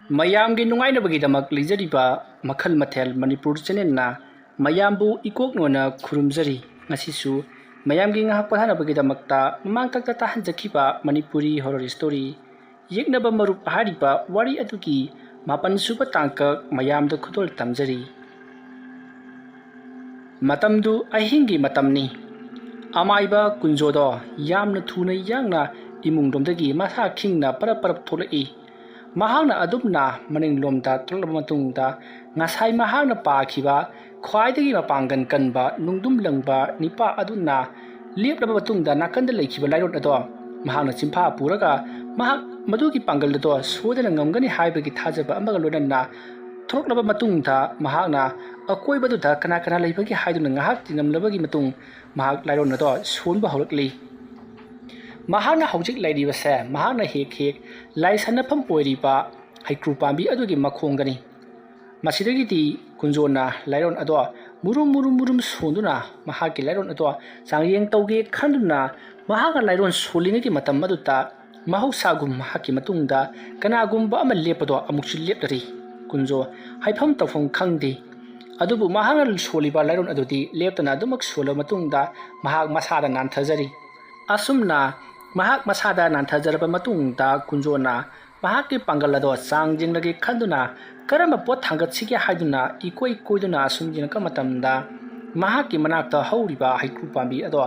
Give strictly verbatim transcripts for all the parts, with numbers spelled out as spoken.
ꯃꯌꯥꯝꯒꯤ ꯅꯨꯡꯉꯥꯏꯅꯕꯒꯤꯗꯃꯛ ꯂꯩꯖꯔꯤꯕ ꯃꯈꯜ ꯃꯊꯦꯜ ꯃꯅꯤꯄꯨꯔ ꯆꯦꯅꯦꯜꯅ ꯃꯌꯥꯝꯕꯨ ꯏꯀꯣꯛ ꯅꯣꯟꯅ ꯈꯨꯔꯨꯝꯖꯔꯤ꯫ ꯉꯁꯤꯁꯨ ꯃꯌꯥꯝꯒꯤ ꯉꯥꯏꯍꯥꯛ ꯄꯣꯊꯥꯅꯕꯒꯤꯗꯃꯛꯇ ꯃꯃꯥꯡꯊꯛꯇ ꯇꯥꯍꯟꯖꯈꯤꯕ ꯃꯅꯤꯄꯨꯔꯤ ꯍꯣꯔꯔ ꯁ꯭ꯇꯣꯔꯤ ꯌꯦꯛꯅꯕ ꯃꯔꯨꯞ ꯍꯥꯏꯔꯤꯕ ꯋꯥꯔꯤ ꯑꯗꯨꯒꯤ ꯃꯥꯄꯟ ꯁꯨꯕ ꯇꯥꯡꯀꯛ ꯃꯌꯥꯝꯗ ꯈꯨꯗꯣꯜ ꯇꯝꯖꯔꯤ꯫ ꯃꯇꯝꯗꯨ ꯑꯍꯤꯡꯒꯤ ꯃꯇꯝꯅꯤ꯫ ꯑꯃꯥꯏꯕ ꯀꯨꯟꯖꯣꯗꯣ ꯌꯥꯝꯅ ꯊꯨꯅ ꯌꯥꯡꯅ ꯏꯃꯨꯡꯂꯣꯝꯗꯒꯤ ꯃꯁꯥ ꯈꯤꯡꯅ ꯄꯔꯞ ꯄꯔꯞ ꯊꯣꯛꯂꯛꯏ꯫ ꯃꯍꯥꯛꯅ ꯑꯗꯨꯝꯅ ꯃꯅꯤꯡꯂꯣꯝꯗ ꯊꯣꯛꯂꯛꯂꯕ ꯃꯇꯨꯡꯗ, ꯉꯁꯥꯏ ꯃꯍꯥꯛꯅ ꯄꯥꯈꯤꯕ ꯈ꯭ꯋꯥꯏꯗꯒꯤ ꯃꯄꯥꯡꯒꯜ ꯀꯟꯕ ꯅꯨꯡꯗꯨꯝ ꯂꯪꯕ ꯅꯤꯄꯥ ꯑꯗꯨꯅ ꯂꯦꯞꯂꯕ ꯃꯇꯨꯡꯗ, ꯅꯥꯀꯟꯗ ꯂꯩꯈꯤꯕ ꯂꯥꯏꯔꯣꯟ ꯑꯗꯣ ꯃꯍꯥꯛꯅ ꯆꯤꯟꯐꯥ ꯄꯨꯔꯒ, ꯃꯍꯥꯛ ꯃꯗꯨꯒꯤ ꯄꯥꯡꯒꯜ ꯑꯗꯣ ꯁꯣꯏꯗꯅ ꯉꯝꯒꯅꯤ ꯍꯥꯏꯕꯒꯤ ꯊꯥꯖꯕ ꯑꯃꯒ ꯂꯣꯏꯅꯅ ꯊꯣꯛꯂꯛꯂꯕ ꯃꯇꯨꯡꯗ, ꯃꯍꯥꯛꯅ ꯑꯀꯣꯏꯕꯗꯨꯗ ꯀꯅꯥ ꯀꯅꯥ ꯂꯩꯕꯒꯦ ꯍꯥꯏꯗꯨꯅ ꯉꯥꯏꯍꯥꯛ ꯊꯤꯉꯝꯂꯕꯒꯤ ꯃꯇꯨꯡ, ꯃꯍꯥꯛ ꯂꯥꯏꯔꯣꯟ ꯑꯗꯣ ꯁꯣꯟꯕ ꯍꯧꯔꯛꯂꯤ꯫ ꯃꯍꯥꯛꯅ ꯍꯧꯖꯤꯛ ꯂꯩꯔꯤꯕꯁꯦ ꯃꯍꯥꯛꯅ ꯍꯦꯛ ꯍꯦꯛ ꯂꯥꯏ ꯁꯥꯟꯅꯐꯝ ꯑꯣꯏꯔꯤꯕ ꯍꯩꯀ꯭ꯔꯨ ꯄꯥꯝꯕꯤ ꯑꯗꯨꯒꯤ ꯃꯈꯣꯡꯗꯅꯤ꯫ ꯃꯁꯤꯗꯒꯤꯗꯤ ꯀꯨꯟꯖꯣꯅ ꯂꯥꯏꯔꯣꯟ ꯑꯗꯣ ꯃꯨꯔꯨꯝ ꯃꯨꯔꯨꯝ ꯃꯨꯔꯨꯝ ꯁꯣꯟꯗꯨꯅ ꯃꯍꯥꯛꯀꯤ ꯂꯥꯏꯔꯣꯟ ꯑꯗꯣ ꯆꯥꯡꯌꯦꯡ ꯇꯧꯒꯦ ꯈꯟꯗꯨꯅ, ꯃꯍꯥꯛꯅ ꯂꯥꯏꯔꯣꯟ ꯁꯣꯜꯂꯤꯉꯩꯒꯤ ꯃꯇꯝ ꯑꯗꯨꯗ ꯃꯍꯧꯁꯥꯒꯨꯝ ꯃꯍꯥꯛꯀꯤ ꯃꯇꯨꯡꯗ ꯀꯅꯥꯒꯨꯝꯕ ꯑꯃ ꯂꯦꯞꯄꯗꯣ ꯑꯃꯨꯛꯁꯨ ꯂꯦꯞꯂꯔꯤ꯫ ꯀꯨꯟꯖꯣ ꯍꯥꯏꯐꯝ ꯇꯧꯐꯝ ꯈꯪꯗꯦ꯫ ꯑꯗꯨꯕꯨ ꯃꯍꯥꯛꯅ ꯁꯣꯜꯂꯤꯕ ꯂꯥꯏꯔꯣꯟ ꯑꯗꯨꯗꯤ ꯂꯦꯞꯇꯅ ꯑꯗꯨꯃꯛ ꯁꯣꯜꯂꯕ ꯃꯇꯨꯡꯗ ꯃꯍꯥꯛ ꯃꯁꯥꯗ ꯅꯥꯟꯊꯖꯔꯤ꯫ ꯑꯁꯨꯝꯅ ꯃꯍꯥꯛ ꯃꯁꯥꯗ ꯅꯥꯟꯊꯖꯔꯕ ꯃꯇꯨꯡꯗ ꯀꯨꯟꯖꯣꯅ ꯃꯍꯥꯛꯀꯤ ꯄꯥꯡꯒꯜ ꯑꯗꯣ ꯆꯥꯡ ꯌꯦꯡꯂꯒꯦ ꯈꯟꯗꯨꯅ ꯀꯔꯝꯕ ꯄꯣꯠ ꯊꯥꯡꯒꯠꯁꯤꯒꯦ ꯍꯥꯏꯗꯨꯅ ꯏꯀꯣꯏ ꯀꯣꯏꯗꯨꯅ ꯑꯁꯨꯝ ꯌꯦꯡꯂꯛꯄ ꯃꯇꯝꯗ, ꯃꯍꯥꯛꯀꯤ ꯃꯅꯥꯛꯇ ꯍꯧꯔꯤꯕ ꯍꯩꯀ꯭ꯔꯨ ꯄꯥꯝꯕꯤ ꯑꯗꯣ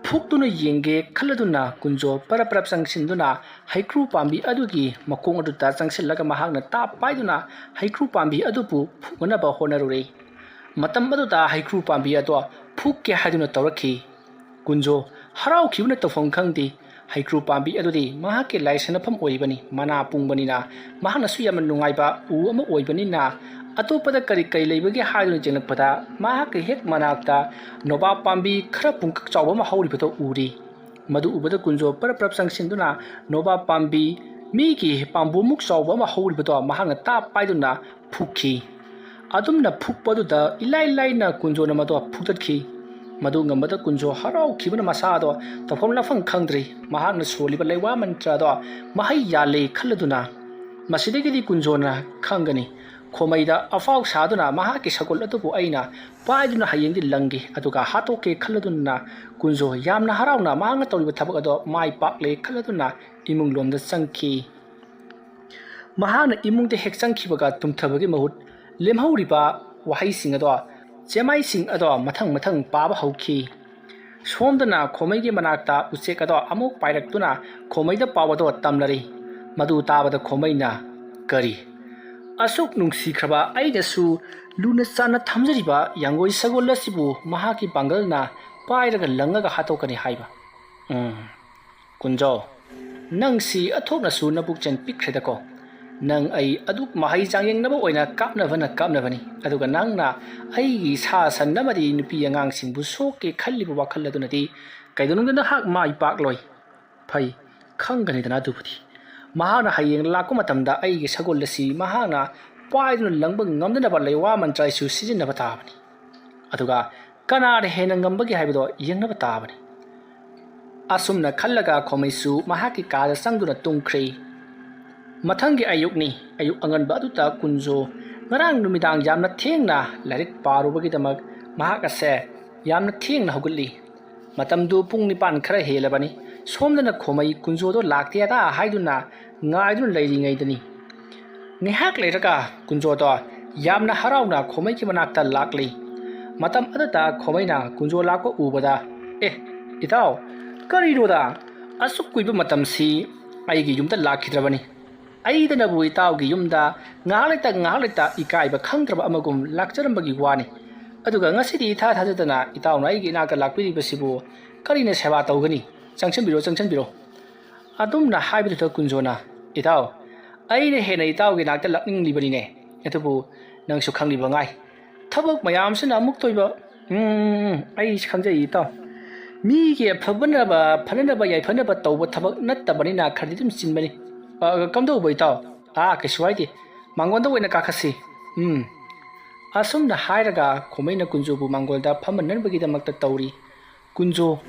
ꯐꯨꯛꯇꯨꯅ ꯌꯦꯡꯒꯦ ꯈꯜꯂꯗꯨꯅ ꯀꯨꯟꯖꯣ ꯄꯔꯞ ꯄꯔꯞ ꯆꯪꯁꯤꯟꯗꯨꯅ ꯍꯩꯀ꯭ꯔꯨ ꯄꯥꯝꯕꯤ ꯑꯗꯨꯒꯤ ꯃꯈꯣꯡ ꯑꯗꯨꯗ ꯆꯪꯁꯤꯜꯂꯒ ꯃꯍꯥꯛꯅ ꯇꯥꯞ ꯄꯥꯏꯗꯨꯅ ꯍꯩꯀ꯭ꯔꯨ ꯄꯥꯝꯕꯤ ꯑꯗꯨꯕꯨ ꯐꯨꯛꯅꯅꯕ ꯍꯣꯠꯅꯔꯨꯔꯦ꯫ ꯃꯇꯝ ꯑꯗꯨꯗ ꯍꯩꯀ꯭ꯔꯨ ꯄꯥꯝꯕꯤ ꯑꯗꯣ ꯐꯨꯛꯀꯦ ꯍꯥꯏꯗꯨꯅ ꯇꯧꯔꯛꯈꯤ꯫ ꯀꯨꯟꯖꯣ ꯍꯔꯥꯎꯈꯤꯕꯅ ꯇꯧꯐꯝ ꯈꯪꯗꯦ꯫ ꯍꯩꯀ꯭ꯔꯨ ꯄꯥꯝꯕꯤ ꯑꯗꯨꯗꯤ ꯃꯍꯥꯛꯀꯤ ꯂꯥꯏ ꯁꯥꯟꯅꯐꯝ ꯑꯣꯏꯔꯤꯕꯅꯤ, ꯃꯅꯥ ꯄꯨꯡꯕꯅꯤꯅ ꯃꯍꯥꯛꯅꯁꯨ ꯌꯥꯝꯅ ꯅꯨꯡꯉꯥꯏꯕ ꯎ ꯑꯃ ꯑꯣꯏꯕꯅꯤꯅ, ꯑꯇꯣꯞꯄꯗ ꯀꯔꯤ ꯀꯔꯤ ꯂꯩꯕꯒꯦ ꯍꯥꯏꯗꯨꯅ ꯌꯦꯡꯂꯛꯄꯗ ꯃꯍꯥꯛꯀꯤ ꯍꯦꯛ ꯃꯅꯥꯛꯇ ꯅꯣꯕꯥꯞ ꯄꯥꯝꯕꯤ ꯈꯔ ꯄꯨꯡꯀꯛ ꯆꯥꯎꯕ ꯑꯃ ꯍꯧꯔꯤꯕꯗꯨ ꯎꯔꯤ꯫ ꯃꯗꯨ ꯎꯕꯗ ꯀꯨꯟꯖꯣ ꯄꯔꯞ ꯄꯔꯞ ꯆꯪꯁꯤꯟꯗꯨꯅ ꯅꯣꯕꯥꯞ ꯄꯥꯝꯕꯤ ꯃꯤꯒꯤ ꯄꯥꯝꯕꯣꯝꯃꯨꯛ ꯆꯥꯎꯕ ꯑꯃ ꯍꯧꯔꯤꯕꯗꯣ ꯃꯍꯥꯛꯅ ꯇꯥꯞ ꯄꯥꯏꯗꯨꯅ ꯐꯨꯛꯈꯤ꯫ ꯑꯗꯨꯝꯅ ꯐꯨꯛꯄ ꯑꯗꯨꯗ ꯏꯂꯥꯏ ꯂꯥꯏꯅ ꯀꯨꯟꯖꯣꯅ ꯃꯗꯨ ꯐꯨꯛꯇꯠꯈꯤ꯫ ꯃꯗꯨ ꯉꯝꯕꯗ ꯀꯨꯟꯖꯣ ꯍꯔꯥꯎꯈꯤꯕꯅ ꯃꯁꯥꯗꯣ ꯇꯧꯐꯝ ꯂꯥꯛꯐꯝ ꯈꯪꯗ꯭ꯔꯦ꯫ ꯃꯍꯥꯛꯅ ꯁꯣꯜꯂꯤꯕ ꯂꯩꯋꯥ ꯃꯟꯇ꯭ꯔꯗꯣ ꯃꯍꯩ ꯌꯥꯜꯂꯦ ꯈꯜꯂꯗꯨꯅ ꯃꯁꯤꯗꯒꯤꯗꯤ ꯀꯨꯟꯖꯣꯅ ꯈꯪꯒꯅꯤ꯫ ꯈꯣꯃꯩꯗ ꯑꯐꯥꯎ ꯁꯥꯗꯨꯅ ꯃꯍꯥꯛꯀꯤ ꯁꯒꯣꯜ ꯑꯗꯨꯕꯨ ꯑꯩꯅ ꯄꯥꯏꯗꯨꯅ ꯍꯌꯦꯡꯗꯤ ꯂꯪꯒꯦ, ꯑꯗꯨꯒ ꯍꯥꯠꯇꯣꯛꯀꯦ ꯈꯜꯂꯗꯨꯅ ꯀꯨꯟꯖꯣ ꯌꯥꯝꯅ ꯍꯔꯥꯎꯅ ꯃꯍꯥꯛꯅ ꯇꯧꯔꯤꯕ ꯊꯕꯛ ꯑꯗꯣ ꯃꯥꯏ ꯄꯥꯛꯂꯦ ꯈꯜꯂꯗꯨꯅ ꯏꯃꯨꯡ ꯂꯣꯝꯗ ꯆꯪꯈꯤ꯫ ꯃꯍꯥꯛꯅ ꯏꯃꯨꯡꯗ ꯍꯦꯛ ꯆꯪꯈꯤꯕꯒ ꯇꯨꯝꯊꯕꯒꯤ ꯃꯍꯨꯠ ꯂꯦꯝꯍꯧꯔꯤꯕ ꯋꯥꯍꯩꯁꯤꯡ ꯑꯗꯣ, ꯆꯦꯃꯥꯏꯁꯤꯡ ꯑꯗꯣ ꯃꯊꯪ ꯃꯊꯪ ꯄꯥꯕ ꯍꯧꯈꯤ꯫ ꯁꯣꯝꯗꯅ ꯈꯣꯃꯩꯒꯤ ꯃꯅꯥꯛꯇ ꯎꯆꯦꯛ ꯑꯗꯣ ꯑꯃꯨꯛ ꯄꯥꯏꯔꯛꯇꯨꯅ ꯈꯣꯃꯩꯗ ꯄꯥꯎ ꯑꯗꯣ ꯇꯝꯂꯔꯤ꯫ ꯃꯗꯨ ꯇꯥꯕꯗ ꯈꯣꯃꯩꯅ, "ꯀꯔꯤ? ꯑꯁꯨꯛ ꯅꯨꯡꯁꯤꯈ꯭ꯔꯕ ꯑꯩꯅꯁꯨ ꯂꯨꯅ ꯆꯥꯟꯅ ꯊꯝꯖꯔꯤꯕ ꯌꯥꯡꯒꯣꯏ ꯁꯒꯣꯜ ꯑꯁꯤꯕꯨ ꯃꯍꯥꯛꯀꯤ ꯄꯥꯡꯒꯜꯅ ꯄꯥꯏꯔꯒ ꯂꯪꯉꯒ ꯍꯥꯠꯇꯣꯛꯀꯅꯤ ꯍꯥꯏꯕ? ꯎꯝ, ꯀꯨꯟꯖꯣ, ꯅꯪꯁꯤ ꯑꯣꯟꯊꯣꯛꯅꯁꯨ ꯅꯕꯨꯛꯆꯦꯜ ꯄꯤꯛꯈ꯭ꯔꯦꯗꯀꯣ꯫ ꯅꯪ ꯑꯩ ꯑꯗꯨꯛ ꯃꯍꯩ ꯆꯥꯡꯌꯦꯡꯅꯕ ꯑꯣꯏꯅ ꯀꯥꯞꯅꯕꯅ ꯀꯥꯞꯅꯕꯅꯤ, ꯑꯗꯨꯒ ꯅꯪꯅ ꯑꯩꯒꯤ ꯁꯥ ꯁꯟ ꯑꯃꯗꯤ ꯅꯨꯄꯤ ꯑꯉꯥꯡꯁꯤꯡꯕꯨ ꯁꯣꯛꯀꯦ ꯈꯜꯂꯤꯕ ꯋꯥꯈꯜ ꯑꯗꯨꯅꯗꯤ ꯀꯩꯗꯧꯅꯨꯡꯗ ꯅꯍꯥꯛ ꯃꯥꯏ ꯄꯥꯛꯂꯣꯏ꯫ ꯐꯩ, ꯈꯪꯒꯅꯤꯗꯅ ꯑꯗꯨꯕꯨꯗꯤ꯫ ꯃꯍꯥꯛꯅ ꯍꯌꯦꯡ ꯂꯥꯛꯄ ꯃꯇꯝꯗ ꯑꯩꯒꯤ ꯁꯒꯣꯜ ꯑꯁꯤ ꯃꯍꯥꯛꯅ ꯄꯥꯏꯗꯨꯅ ꯂꯪꯕ ꯉꯝꯅꯅꯕ ꯂꯩꯋꯥ ꯃꯟꯇ꯭ꯔ ꯑꯩꯁꯨ ꯁꯤꯖꯤꯟꯅꯕ ꯇꯥꯕꯅꯤ꯫ ꯑꯗꯨꯒ ꯀꯅꯥꯅ ꯍꯦꯟꯅ ꯉꯝꯕꯒꯦ ꯍꯥꯏꯕꯗꯣ ꯌꯦꯡꯅꯕ ꯇꯥꯕꯅꯤ꯫" ꯑꯁꯨꯝꯅ ꯈꯜꯂꯒ ꯈꯣꯃꯩꯁꯨ ꯃꯍꯥꯛꯀꯤ ꯀꯥꯗ ꯆꯪꯗꯨꯅ ꯇꯨꯝꯈ꯭ꯔꯦ꯫ ꯃꯊꯪꯒꯤ ꯑꯌꯨꯛꯅꯤ꯫ ꯑꯌꯨꯛ ꯑꯉꯟꯕ ꯑꯗꯨꯗ ꯀꯨꯟꯖꯣ ꯉꯔꯥꯡ ꯅꯨꯃꯤꯗꯥꯡ ꯌꯥꯝꯅ ꯊꯦꯡꯅ ꯂꯥꯏꯔꯤꯛ ꯄꯥꯔꯨꯕꯒꯤꯗꯃꯛ ꯃꯍꯥꯛ ꯑꯁꯦ ꯌꯥꯝꯅ ꯊꯦꯡꯅ ꯍꯧꯒꯠꯂꯤ꯫ ꯃꯇꯝꯗꯨ ꯄꯨꯡ ꯅꯤꯄꯥꯟ ꯈꯔ ꯍꯦꯜꯂꯕꯅꯤ꯫ ꯁꯣꯝꯗꯅ ꯈꯣꯃꯩ ꯀꯨꯟꯖꯣꯗꯣ ꯂꯥꯛꯇꯦꯗ ꯍꯥꯏꯗꯨꯅ ꯉꯥꯏꯗꯨꯅ ꯂꯩꯔꯤꯉꯩꯗꯅꯤ꯫ ꯉꯥꯏꯍꯥꯛ ꯂꯩꯔꯒ ꯀꯨꯟꯖꯣꯗꯣ ꯌꯥꯝꯅ ꯍꯔꯥꯎꯅ ꯈꯣꯃꯩꯒꯤ ꯃꯅꯥꯛꯇ ꯂꯥꯛꯂꯤ꯫ ꯃꯇꯝ ꯑꯗꯨꯗ ꯈꯣꯃꯩꯅ ꯀꯨꯟꯖꯣ ꯂꯥꯛꯄ ꯎꯕꯗ, "ꯑꯦ, ꯏꯇꯥꯎ, ꯀꯔꯤꯅꯣꯗ? ꯑꯁꯨꯛ ꯀꯨꯏꯕ ꯃꯇꯝꯁꯤ ꯑꯩꯒꯤ ꯌꯨꯝꯗ ꯂꯥꯛꯈꯤꯗ꯭ꯔꯕꯅꯤ꯫ ꯑꯩꯗꯅꯕꯨ ꯏꯇꯥꯎꯒꯤ ꯌꯨꯝꯗ ꯉꯥꯏꯍꯥꯛ ꯂꯩꯇ ꯉꯥꯏꯍꯥꯛ ꯂꯩꯇ ꯏꯀꯥꯏꯕ ꯈꯪꯗ꯭ꯔꯕ ꯑꯃꯒꯨꯝ ꯂꯥꯛꯆꯔꯝꯕꯒꯤ ꯋꯥꯅꯤ꯫ ꯑꯗꯨꯒ ꯉꯁꯤꯗꯤ ꯏꯊꯥ ꯊꯥꯖꯗꯅ ꯏꯇꯥꯎꯅ ꯑꯩꯒꯤ ꯏꯅꯥꯛꯇ ꯂꯥꯛꯄꯤꯔꯤꯕꯁꯤꯕꯨ ꯀꯔꯤꯅ ꯁꯦꯕꯥ ꯇꯧꯒꯅꯤ? ꯆꯪꯁꯤꯟꯕꯤꯔꯣ, ꯆꯪꯁꯤꯟꯕꯤꯔꯣ꯫" ꯑꯗꯨꯝꯅ ꯍꯥꯏꯕꯗꯨꯗ ꯀꯨꯟꯖꯣꯅ, "ꯏꯇꯥꯎ, ꯑꯩꯅ ꯍꯦꯟꯅ ꯏꯇꯥꯎꯒꯤ ꯅꯥꯛꯇ ꯂꯥꯛꯅꯤꯡꯂꯤꯕꯅꯤꯅꯦ꯫ ꯑꯗꯨꯕꯨ ꯅꯪꯁꯨ ꯈꯪꯂꯤꯕ ꯉꯥꯏ꯫ ꯊꯕꯛ ꯃꯌꯥꯝꯁꯤꯅ ꯑꯃꯨꯛ ꯇꯣꯏꯕ꯫" "ꯎꯝ, ꯑꯩꯁꯨ ꯈꯪꯖꯩ ꯏꯇꯥꯎ꯫ ꯃꯤꯒꯤ ꯐꯕꯅꯕ, ꯐꯅꯅꯕ, ꯌꯥꯏꯐꯅꯕ ꯇꯧꯕ ꯊꯕꯛ ꯅꯠꯇꯕꯅꯤꯅ ꯈꯔꯗꯤ ꯑꯗꯨꯝ ꯆꯤꯟꯕꯅꯤ꯫ ꯑ, ꯀꯝꯗꯧꯕ ꯏꯇꯥꯎ?" "ꯑꯥ, ꯀꯩꯁꯨ ꯍꯥꯏꯗꯦ꯫ ꯃꯥꯡꯒꯣꯟꯗ ꯑꯣꯏꯅ ꯀꯥꯈꯠꯁꯤ꯫" "ꯎꯝ꯫" ꯑꯁꯨꯝꯅ ꯍꯥꯏꯔꯒ ꯈꯣꯃꯩꯅ ꯀꯨꯟꯖꯣꯕꯨ ꯃꯥꯡꯒꯣꯜꯗ ꯐꯝꯍꯟꯅꯕꯒꯤꯗꯃꯛꯇ ꯇꯧꯔꯤ꯫ ꯀꯨꯟꯖꯣ,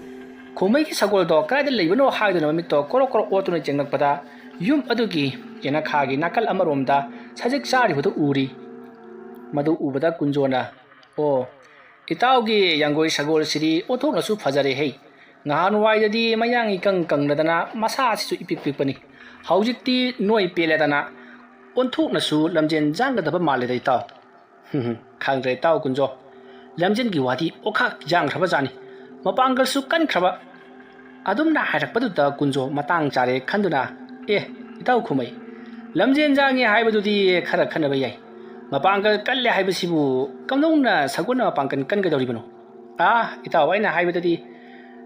ꯈꯣꯃꯩꯒꯤ ꯁꯒꯣꯜꯗꯣ ꯀꯗꯥꯏꯗ ꯂꯩꯕꯅꯣ ꯍꯥꯏꯗꯨꯅ ꯃꯃꯤꯠꯇꯣ ꯀꯣꯔꯣꯛ ꯀꯣꯔꯣꯛ ꯑꯣꯠꯇꯨꯅ ꯌꯦꯡꯂꯛꯄꯗ, ꯌꯨꯝ ꯑꯗꯨꯒꯤ ꯌꯦꯅꯈꯥꯒꯤ ꯅꯥꯀꯜ ꯑꯃꯔꯣꯝꯗ ꯁꯖꯤꯛ ꯆꯥꯔꯤꯕꯗꯨ ꯎꯔꯤ꯫ ꯃꯗꯨ ꯎꯕꯗ ꯀꯨꯟꯖꯣꯅ, "ꯑꯣ, ꯏꯇꯥꯎꯒꯤ ꯌꯥꯡꯒꯣꯏ ꯁꯒꯣꯜꯁꯤꯗꯤ ꯑꯣꯟꯊꯣꯛꯅꯁꯨ ꯐꯖꯔꯦꯍꯦ꯫ ꯉꯍꯥꯟꯋꯥꯏꯗꯗꯤ ꯃꯌꯥꯡ ꯏꯀꯪ ꯀꯪꯂꯗꯅ ꯃꯁꯥꯁꯤꯁꯨ ꯏꯄꯤꯛ ꯄꯤꯛꯄꯅꯤ꯫ ꯍꯧꯖꯤꯛꯇꯤ ꯅꯣꯏ ꯄꯦꯜꯂꯦꯗꯅ ꯑꯣꯟꯊꯣꯛꯅꯁꯨ ꯂꯝꯖꯦꯟ ꯌꯥꯡꯒꯗꯕ ꯃꯥꯜꯂꯦꯗ ꯏꯇꯥꯎ꯫" "ꯈꯪꯗ꯭ꯔꯦ ꯏꯇꯥꯎ ꯀꯨꯟꯖꯣ, ꯂꯝꯖꯦꯟꯒꯤ ꯋꯥꯗꯤ ꯑꯣꯈꯥꯛ ꯌꯥꯡꯈ꯭ꯔꯕ ꯖꯥꯠꯅꯤ꯫ ꯃꯄꯥꯡꯒꯜꯁꯨ ꯀꯟꯈ꯭ꯔꯕ꯫" ꯑꯗꯨꯝꯅ ꯍꯥꯏꯔꯛꯄꯗꯨꯗ ꯀꯨꯟꯖꯣ ꯃꯇꯥꯡ ꯆꯥꯔꯦ ꯈꯟꯗꯨꯅ, "ꯑꯦ, ꯏꯇꯥꯎ ꯈꯣꯃꯩ, ꯂꯝꯖꯦꯟ ꯌꯥꯡꯉꯤ ꯍꯥꯏꯕꯗꯨꯗꯤ ꯈꯔ ꯈꯟꯅꯕ ꯌꯥꯏ꯫ ꯃꯄꯥꯡꯒꯜ ꯀꯜꯂꯦ ꯍꯥꯏꯕꯁꯤꯕꯨ ꯀꯝꯗꯧꯅ ꯁꯒꯣꯜꯅ ꯃꯄꯥꯡꯒꯜ ꯀꯟꯒꯗꯧꯔꯤꯕꯅꯣ?" "ꯑꯥ, ꯏꯇꯥꯎ, ꯑꯩꯅ ꯍꯥꯏꯕꯗꯗꯤ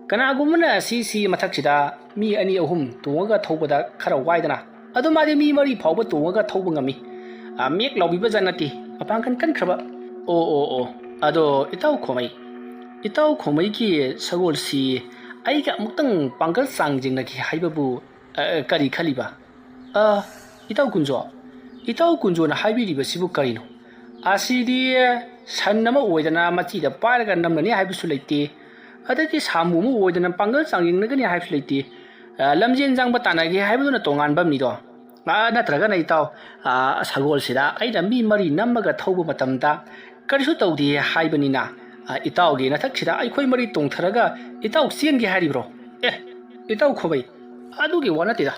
ꯀꯅꯥꯒꯨꯝꯕꯅ ꯁꯤ, ꯁꯤ ꯃꯊꯛꯁꯤꯗ ꯃꯤ ꯑꯅꯤ ꯑꯍꯨꯝ ꯇꯣꯡꯉꯒ ꯊꯧꯕꯗ ꯈꯔ ꯋꯥꯏꯗꯅ꯫ ꯑꯗꯨ ꯃꯥꯗꯤ ꯃꯤ ꯃꯔꯤ ꯐꯥꯎꯕ ꯇꯣꯡꯉꯒ ꯊꯧꯕ ꯉꯝꯃꯤ꯫ ꯑꯥ, ꯃꯦꯛ ꯂꯥꯎꯕꯤꯕ ꯖꯥꯠ ꯅꯠꯇꯦ, ꯃꯄꯥꯡꯒꯜ ꯀꯟꯈ꯭ꯔꯕ꯫" "ꯑꯣ, ꯑꯣ, ꯑꯣ, ꯑꯗꯣ ꯏꯇꯥꯎ ꯈꯣꯃꯩ, ꯏꯇꯥꯎ ꯈꯣꯃꯩꯒꯤ ꯁꯒꯣꯜꯁꯤ ꯑꯩꯒ ꯑꯃꯨꯛꯇꯪ ꯄꯥꯡꯒꯜ ꯆꯥꯡ ꯌꯦꯡꯅꯒꯦ ꯍꯥꯏꯕꯕꯨ, ꯑ, ꯀꯔꯤ ꯈꯜꯂꯤꯕ?" "ꯑ, ꯏꯇꯥꯎ ꯀꯨꯟꯖꯣ, ꯏꯇꯥꯎ ꯀꯨꯟꯖꯣꯅ ꯍꯥꯏꯕꯤꯔꯤꯕꯁꯤꯕꯨ ꯀꯔꯤꯅꯣ? ꯑꯁꯤꯗꯤ ꯁꯟ ꯑꯃ ꯑꯣꯏꯗꯅ ꯃꯆꯤꯗ ꯄꯥꯏꯔꯒ ꯅꯝꯅꯅꯤ ꯍꯥꯏꯕꯁꯨ ꯂꯩꯇꯦ, ꯑꯗꯒꯤ ꯁꯥꯃꯨ ꯑꯃ ꯑꯣꯏꯗꯅ ꯄꯥꯡꯒꯜ ꯆꯥꯡ ꯌꯦꯡꯅꯒꯅꯤ ꯍꯥꯏꯕꯁꯨ ꯂꯩꯇꯦ꯫ ꯑ, ꯂꯝꯖꯦꯟ ꯆꯪꯕ ꯇꯥꯟꯅꯒꯦ ꯍꯥꯏꯕꯗꯨꯅ ꯇꯣꯉꯥꯟꯕ ꯑꯃꯅꯤꯗꯣ꯫ ꯑ, ꯅꯠꯇ꯭ꯔꯒꯅ ꯏꯇꯥꯎ, ꯑ, ꯁꯒꯣꯜꯁꯤꯗ ꯑꯩꯅ ꯃꯤ ꯃꯔꯤ ꯅꯝꯃꯒ ꯊꯧꯕ ꯃꯇꯝꯗ ꯀꯔꯤꯁꯨ ꯇꯧꯗꯦ ꯍꯥꯏꯕꯅꯤꯅ, ꯑ, ꯏꯇꯥꯎꯒꯤ ꯅꯊꯛꯁꯤꯗ ꯑꯩꯈꯣꯏ ꯃꯔꯤ ꯇꯣꯡꯊꯔꯒ ꯏꯇꯥꯎ ꯆꯦꯟꯒꯦ ꯍꯥꯏꯔꯤꯕ꯭ꯔꯣ?" "ꯑꯦ, ꯏꯇꯥꯎ ꯈꯣꯃꯩ, ꯑꯗꯨꯒꯤ ꯋꯥ ꯅꯠꯇꯦꯗ꯫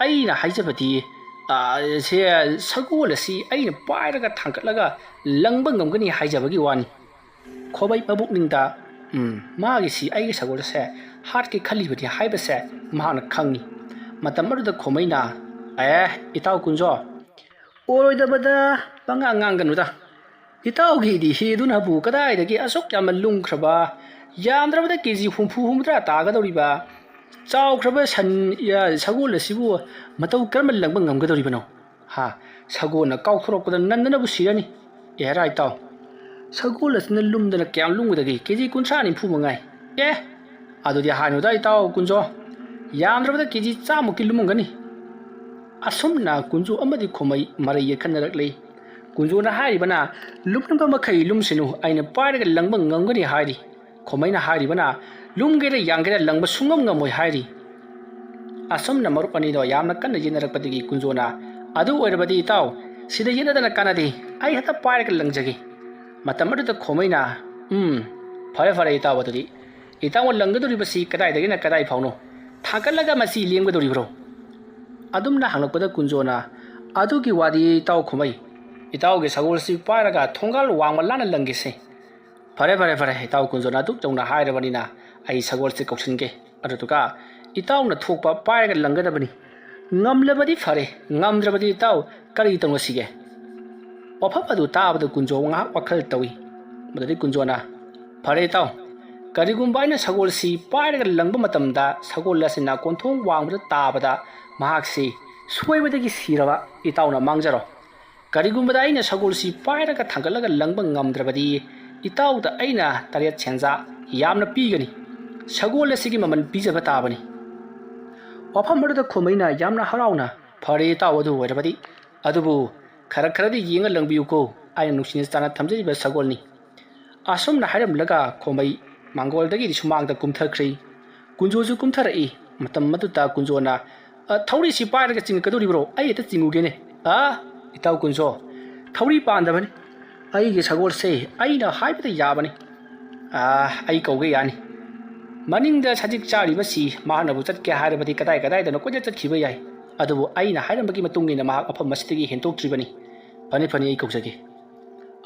ꯑꯩꯅ ꯍꯥꯏꯖꯕꯗꯤ, ꯑ, ꯁꯦ, ꯁꯒꯣꯜ ꯑꯁꯤ ꯑꯩꯅ ꯄꯥꯏꯔꯒ ꯊꯥꯡꯒꯠꯂꯒ ꯂꯪꯕ ꯉꯝꯒꯅꯤ ꯍꯥꯏꯖꯕꯒꯤ ꯋꯥꯅꯤ꯫" ꯈꯣꯃꯩ ꯃꯕꯨꯛꯅꯤꯡꯗ, "ꯎꯝ, ꯃꯥꯒꯤꯁꯤ ꯑꯩꯒꯤ ꯁꯒꯣꯜꯁꯦ ꯍꯥꯠꯀꯦ ꯈꯜꯂꯤꯕꯅꯤ ꯍꯥꯏꯕꯁꯦ ꯃꯍꯥꯛꯅ ꯈꯪꯏ꯫" ꯃꯇꯝ ꯑꯗꯨꯗ ꯈꯣꯃꯩꯅ, "ꯑꯦ, ꯏꯇꯥꯎ ꯀꯨꯟꯖꯣ, ꯑꯣꯏꯔꯣꯏꯗꯕꯗ ꯄꯉꯥꯡ ꯉꯥꯡꯒꯅꯨꯗ꯫ ꯏꯇꯥꯎꯒꯤꯗꯤ ꯍꯤꯗꯨꯅꯕꯨ ꯀꯗꯥꯏꯗꯒꯤ ꯑꯁꯨꯛ ꯌꯥꯝꯅ ꯂꯨꯝꯈ꯭ꯔꯕ, ꯌꯥꯝꯗ꯭ꯔꯕꯗ ꯀꯦ ꯖꯤ ꯍꯨꯝꯐꯨ ꯍꯨꯝꯐꯨꯇꯔꯥ ꯇꯥꯒꯗꯧꯔꯤꯕ ꯆꯥꯎꯈ꯭ꯔꯕ ꯁꯟ, ꯌ, ꯁꯒꯣꯜ ꯑꯁꯤꯕꯨ ꯃꯇꯧ ꯀꯔꯝꯅ ꯂꯪꯕ ꯉꯝꯒꯗꯧꯔꯤꯕꯅꯣ? ꯍꯥ, ꯁꯒꯣꯜꯅ ꯀꯥꯎꯊꯣꯔꯛꯄꯗ ꯅꯟꯗꯅꯕꯨ ꯁꯤꯔꯅꯤ꯫ ꯑꯦ ꯍꯦꯔꯥ ꯏꯇꯥꯎ, ꯁꯒꯣꯜ ꯑꯁꯤꯅ ꯂꯨꯝꯗꯅ ꯀꯌꯥꯝ ꯂꯨꯝꯒꯗꯒꯦ? ꯀꯦ ꯖꯤ ꯀꯨꯟꯊ꯭ꯔꯥ ꯅꯤꯐꯨ ꯃꯉꯥꯏ꯫ ꯑꯦ, ꯑꯗꯨꯗꯤ ꯍꯥꯏꯅꯨꯗ ꯏꯇꯥꯎ ꯀꯨꯟꯖꯣ, ꯌꯥꯝꯗ꯭ꯔꯕꯗ ꯀꯦ ꯖꯤ ꯆꯥꯝꯃꯨꯛꯇꯤ ꯂꯨꯝꯃꯝꯒꯅꯤ꯫" ꯑꯁꯨꯝꯅ ꯀꯨꯟꯖꯣ ꯑꯃꯗꯤ ꯈꯣꯃꯩ ꯃꯔꯩ ꯌꯦꯠꯈꯠꯅꯔꯛꯂꯤ꯫ ꯀꯨꯟꯖꯣꯅ ꯍꯥꯏꯔꯤꯕꯅ, "ꯂꯨꯝꯅꯤꯡꯕ ꯃꯈꯩ ꯂꯨꯝꯁꯅꯨ, ꯑꯩꯅ ꯄꯥꯏꯔꯒ ꯂꯪꯕ ꯉꯝꯒꯅꯤ" ꯍꯥꯏꯔꯤ꯫ ꯈꯣꯃꯩꯅ ꯍꯥꯏꯔꯤꯕꯅ, ꯂꯨꯝꯒꯦꯔꯥ ꯌꯥꯡꯒꯦꯔꯥ ꯂꯪꯕ ꯁꯨꯡꯉꯝ ꯉꯝꯃꯣꯏ ꯍꯥꯏꯔꯤ꯫ ꯑꯁꯨꯝꯅ ꯃꯔꯨꯞ ꯑꯅꯤꯗꯣ ꯌꯥꯝꯅ ꯀꯟꯅ ꯌꯦꯠꯅꯔꯛꯄꯗꯒꯤ ꯀꯨꯟꯖꯣꯅ, "ꯑꯗꯨ ꯑꯣꯏꯔꯕꯗꯤ ꯏꯇꯥꯎ, ꯁꯤꯗ ꯌꯦꯠꯅꯗꯅ ꯀꯥꯟꯅꯗꯦ, ꯑꯩ ꯍꯦꯛꯇ ꯄꯥꯏꯔꯒ ꯂꯪꯖꯒꯦ"꯫ ꯃꯇꯝ ꯑꯗꯨꯗ ꯈꯣꯃꯩꯅ, "ꯎꯝ, ꯐꯔꯦ ꯐꯔꯦ ꯏꯇꯥꯎ, ꯑꯗꯨꯗꯤ ꯏꯇꯥꯎꯅ ꯂꯪꯒꯗꯧꯔꯤꯕꯁꯤ ꯀꯗꯥꯏꯗꯒꯤꯅ ꯀꯗꯥꯏ ꯐꯥꯎꯅꯣ? ꯊꯥꯡꯒꯠꯂꯒ ꯃꯁꯤ ꯂꯦꯡꯒꯗꯧꯔꯤꯕ꯭ꯔꯣ?" ꯑꯗꯨꯝꯅ ꯍꯪꯂꯛꯄꯗ ꯀꯨꯟꯖꯣꯅ, "ꯑꯗꯨꯒꯤ ꯋꯥꯗꯤ ꯏꯇꯥꯎ ꯈꯣꯃꯩ, ꯏꯇꯥꯎꯒꯤ ꯁꯒꯣꯜꯁꯤ ꯄꯥꯏꯔꯒ ꯊꯣꯡꯒꯥꯜ ꯋꯥꯡꯃ ꯂꯥꯟꯅ ꯂꯪꯒꯦꯁꯦ"꯫ "ꯐꯔꯦ ꯐꯔꯦ ꯐꯔꯦ, ꯏꯇꯥꯎ ꯀꯨꯟꯖꯣꯅ ꯑꯗꯨꯛ ꯌꯧꯅ ꯍꯥꯏꯔꯕꯅꯤꯅ ꯑꯩ ꯁꯒꯣꯜꯁꯦ ꯀꯧꯁꯤꯟꯒꯦ, ꯑꯗꯨꯗꯨꯒ ꯏꯇꯥꯎꯅ ꯊꯣꯛꯄ ꯄꯥꯏꯔꯒ ꯂꯪꯒꯗꯕꯅꯤ꯫ ꯉꯝꯂꯕꯗꯤ ꯐꯔꯦ, ꯉꯝꯗ꯭ꯔꯕꯗꯤ ꯏꯇꯥꯎ ꯀꯔꯤ ꯇꯧꯅꯁꯤꯒꯦ?" ꯋꯥꯐꯝ ꯑꯗꯨ ꯇꯥꯕꯗ ꯀꯨꯟꯖꯣ ꯉꯥꯏꯍꯥꯛ ꯋꯥꯈꯜ ꯇꯧꯏ꯫ ꯃꯗꯨꯗꯩ ꯀꯨꯟꯖꯣꯅ, "ꯐꯔꯦ ꯏꯇꯥꯎ, ꯀꯔꯤꯒꯨꯝꯕ ꯑꯩꯅ ꯁꯒꯣꯜꯁꯤ ꯄꯥꯏꯔꯒ ꯂꯪꯕ ꯃꯇꯝꯗ ꯁꯒꯣꯜ ꯑꯁꯤꯅ ꯀꯣꯟꯊꯣꯡ ꯋꯥꯡꯃꯗ ꯇꯥꯕꯗ ꯃꯍꯥꯛꯁꯤ ꯁꯣꯏꯕꯗꯒꯤ ꯁꯤꯔꯕ ꯏꯇꯥꯎꯅ ꯃꯥꯡꯖꯔꯣ꯫ ꯀꯔꯤꯒꯨꯝꯕꯗ ꯑꯩꯅ ꯁꯒꯣꯜꯁꯤ ꯄꯥꯏꯔꯒ ꯊꯥꯡꯒꯠꯂꯒ ꯂꯪꯕ ꯉꯝꯗ꯭ꯔꯕꯗꯤ ꯏꯇꯥꯎꯗ ꯑꯩꯅ ꯇꯔꯦꯠ ꯁꯦꯟꯖꯥ ꯌꯥꯝꯅ ꯄꯤꯒꯅꯤ꯫ ꯁꯒꯣꯜ ꯑꯁꯤꯒꯤ ꯃꯃꯜ ꯄꯤꯖꯕ ꯇꯥꯕꯅꯤ"꯫ ꯋꯥꯐꯝ ꯑꯗꯨꯗ ꯈꯣꯃꯩꯅ ꯌꯥꯝꯅ ꯍꯔꯥꯎꯅ, "ꯐꯔꯦ ꯏꯇꯥꯎ, ꯑꯗꯨ ꯑꯣꯏꯔꯕꯗꯤ, ꯑꯗꯨꯕꯨ ꯈꯔ ꯈꯔꯗꯤ ꯌꯦꯡꯉ ꯂꯪꯕꯤꯌꯨꯀꯣ", ꯑꯩꯅ ꯅꯨꯡꯁꯤꯅ ꯆꯥꯟꯅ ꯊꯝꯖꯔꯤꯕ ꯁꯒꯣꯜꯅꯤ꯫ ꯑꯁꯨꯝꯅ ꯍꯥꯏꯔꯝꯂꯒ ꯈꯣꯃꯩ ꯃꯥꯡꯒꯣꯜꯗꯒꯤꯗꯤ ꯁꯨꯃꯥꯡꯗ ꯀꯨꯝꯊꯈ꯭ꯔꯤ꯫ ꯀꯨꯟꯖꯣꯁꯨ ꯀꯨꯝꯊꯔꯛꯏ꯫ ꯃꯇꯝ ꯑꯗꯨꯗ ꯀꯨꯟꯖꯣꯅ, "ꯑ, ꯊꯧꯔꯤꯁꯤ ꯄꯥꯏꯔꯒ ꯆꯤꯡꯉꯛꯀꯗꯧꯔꯤꯕ꯭ꯔꯣ? ꯑꯩ ꯍꯦꯛꯇ ꯆꯤꯡꯉꯨꯒꯦꯅꯦ"꯫ "ꯑ, ꯏꯇꯥꯎ ꯀꯨꯟꯖꯣ, ꯊꯧꯔꯤ ꯄꯥꯟꯗꯕꯅꯤ꯫ ꯑꯩꯒꯤ ꯁꯒꯣꯜꯁꯦ ꯑꯩꯅ ꯍꯥꯏꯕꯗ ꯌꯥꯕꯅꯤ꯫ ꯑ, ꯑꯩ ꯀꯧꯒꯦ ꯌꯥꯅꯤ꯫ ꯃꯅꯤꯡꯗ ꯁꯖꯤꯛ ꯆꯥꯔꯤꯕꯁꯤ ꯃꯍꯥꯛꯅꯕꯨ ꯆꯠꯀꯦ ꯍꯥꯏꯔꯕꯗꯤ ꯀꯗꯥꯏ ꯀꯗꯥꯏꯗꯅꯣ ꯀꯣꯏꯆꯠ ꯆꯠꯈꯤꯕ ꯌꯥꯏ꯫ ꯑꯗꯨꯕꯨ ꯑꯩꯅ ꯍꯥꯏꯔꯝꯕꯒꯤ ꯃꯇꯨꯡ ꯏꯟꯅ ꯃꯍꯥꯛ ꯃꯐꯝ ꯑꯁꯤꯗꯒꯤ ꯍꯦꯟꯗꯣꯛꯇ꯭ꯔꯤꯕꯅꯤ꯫ ꯐꯅꯤ, ꯐꯅꯤ, ꯑꯩ ꯀꯧꯖꯒꯦ"꯫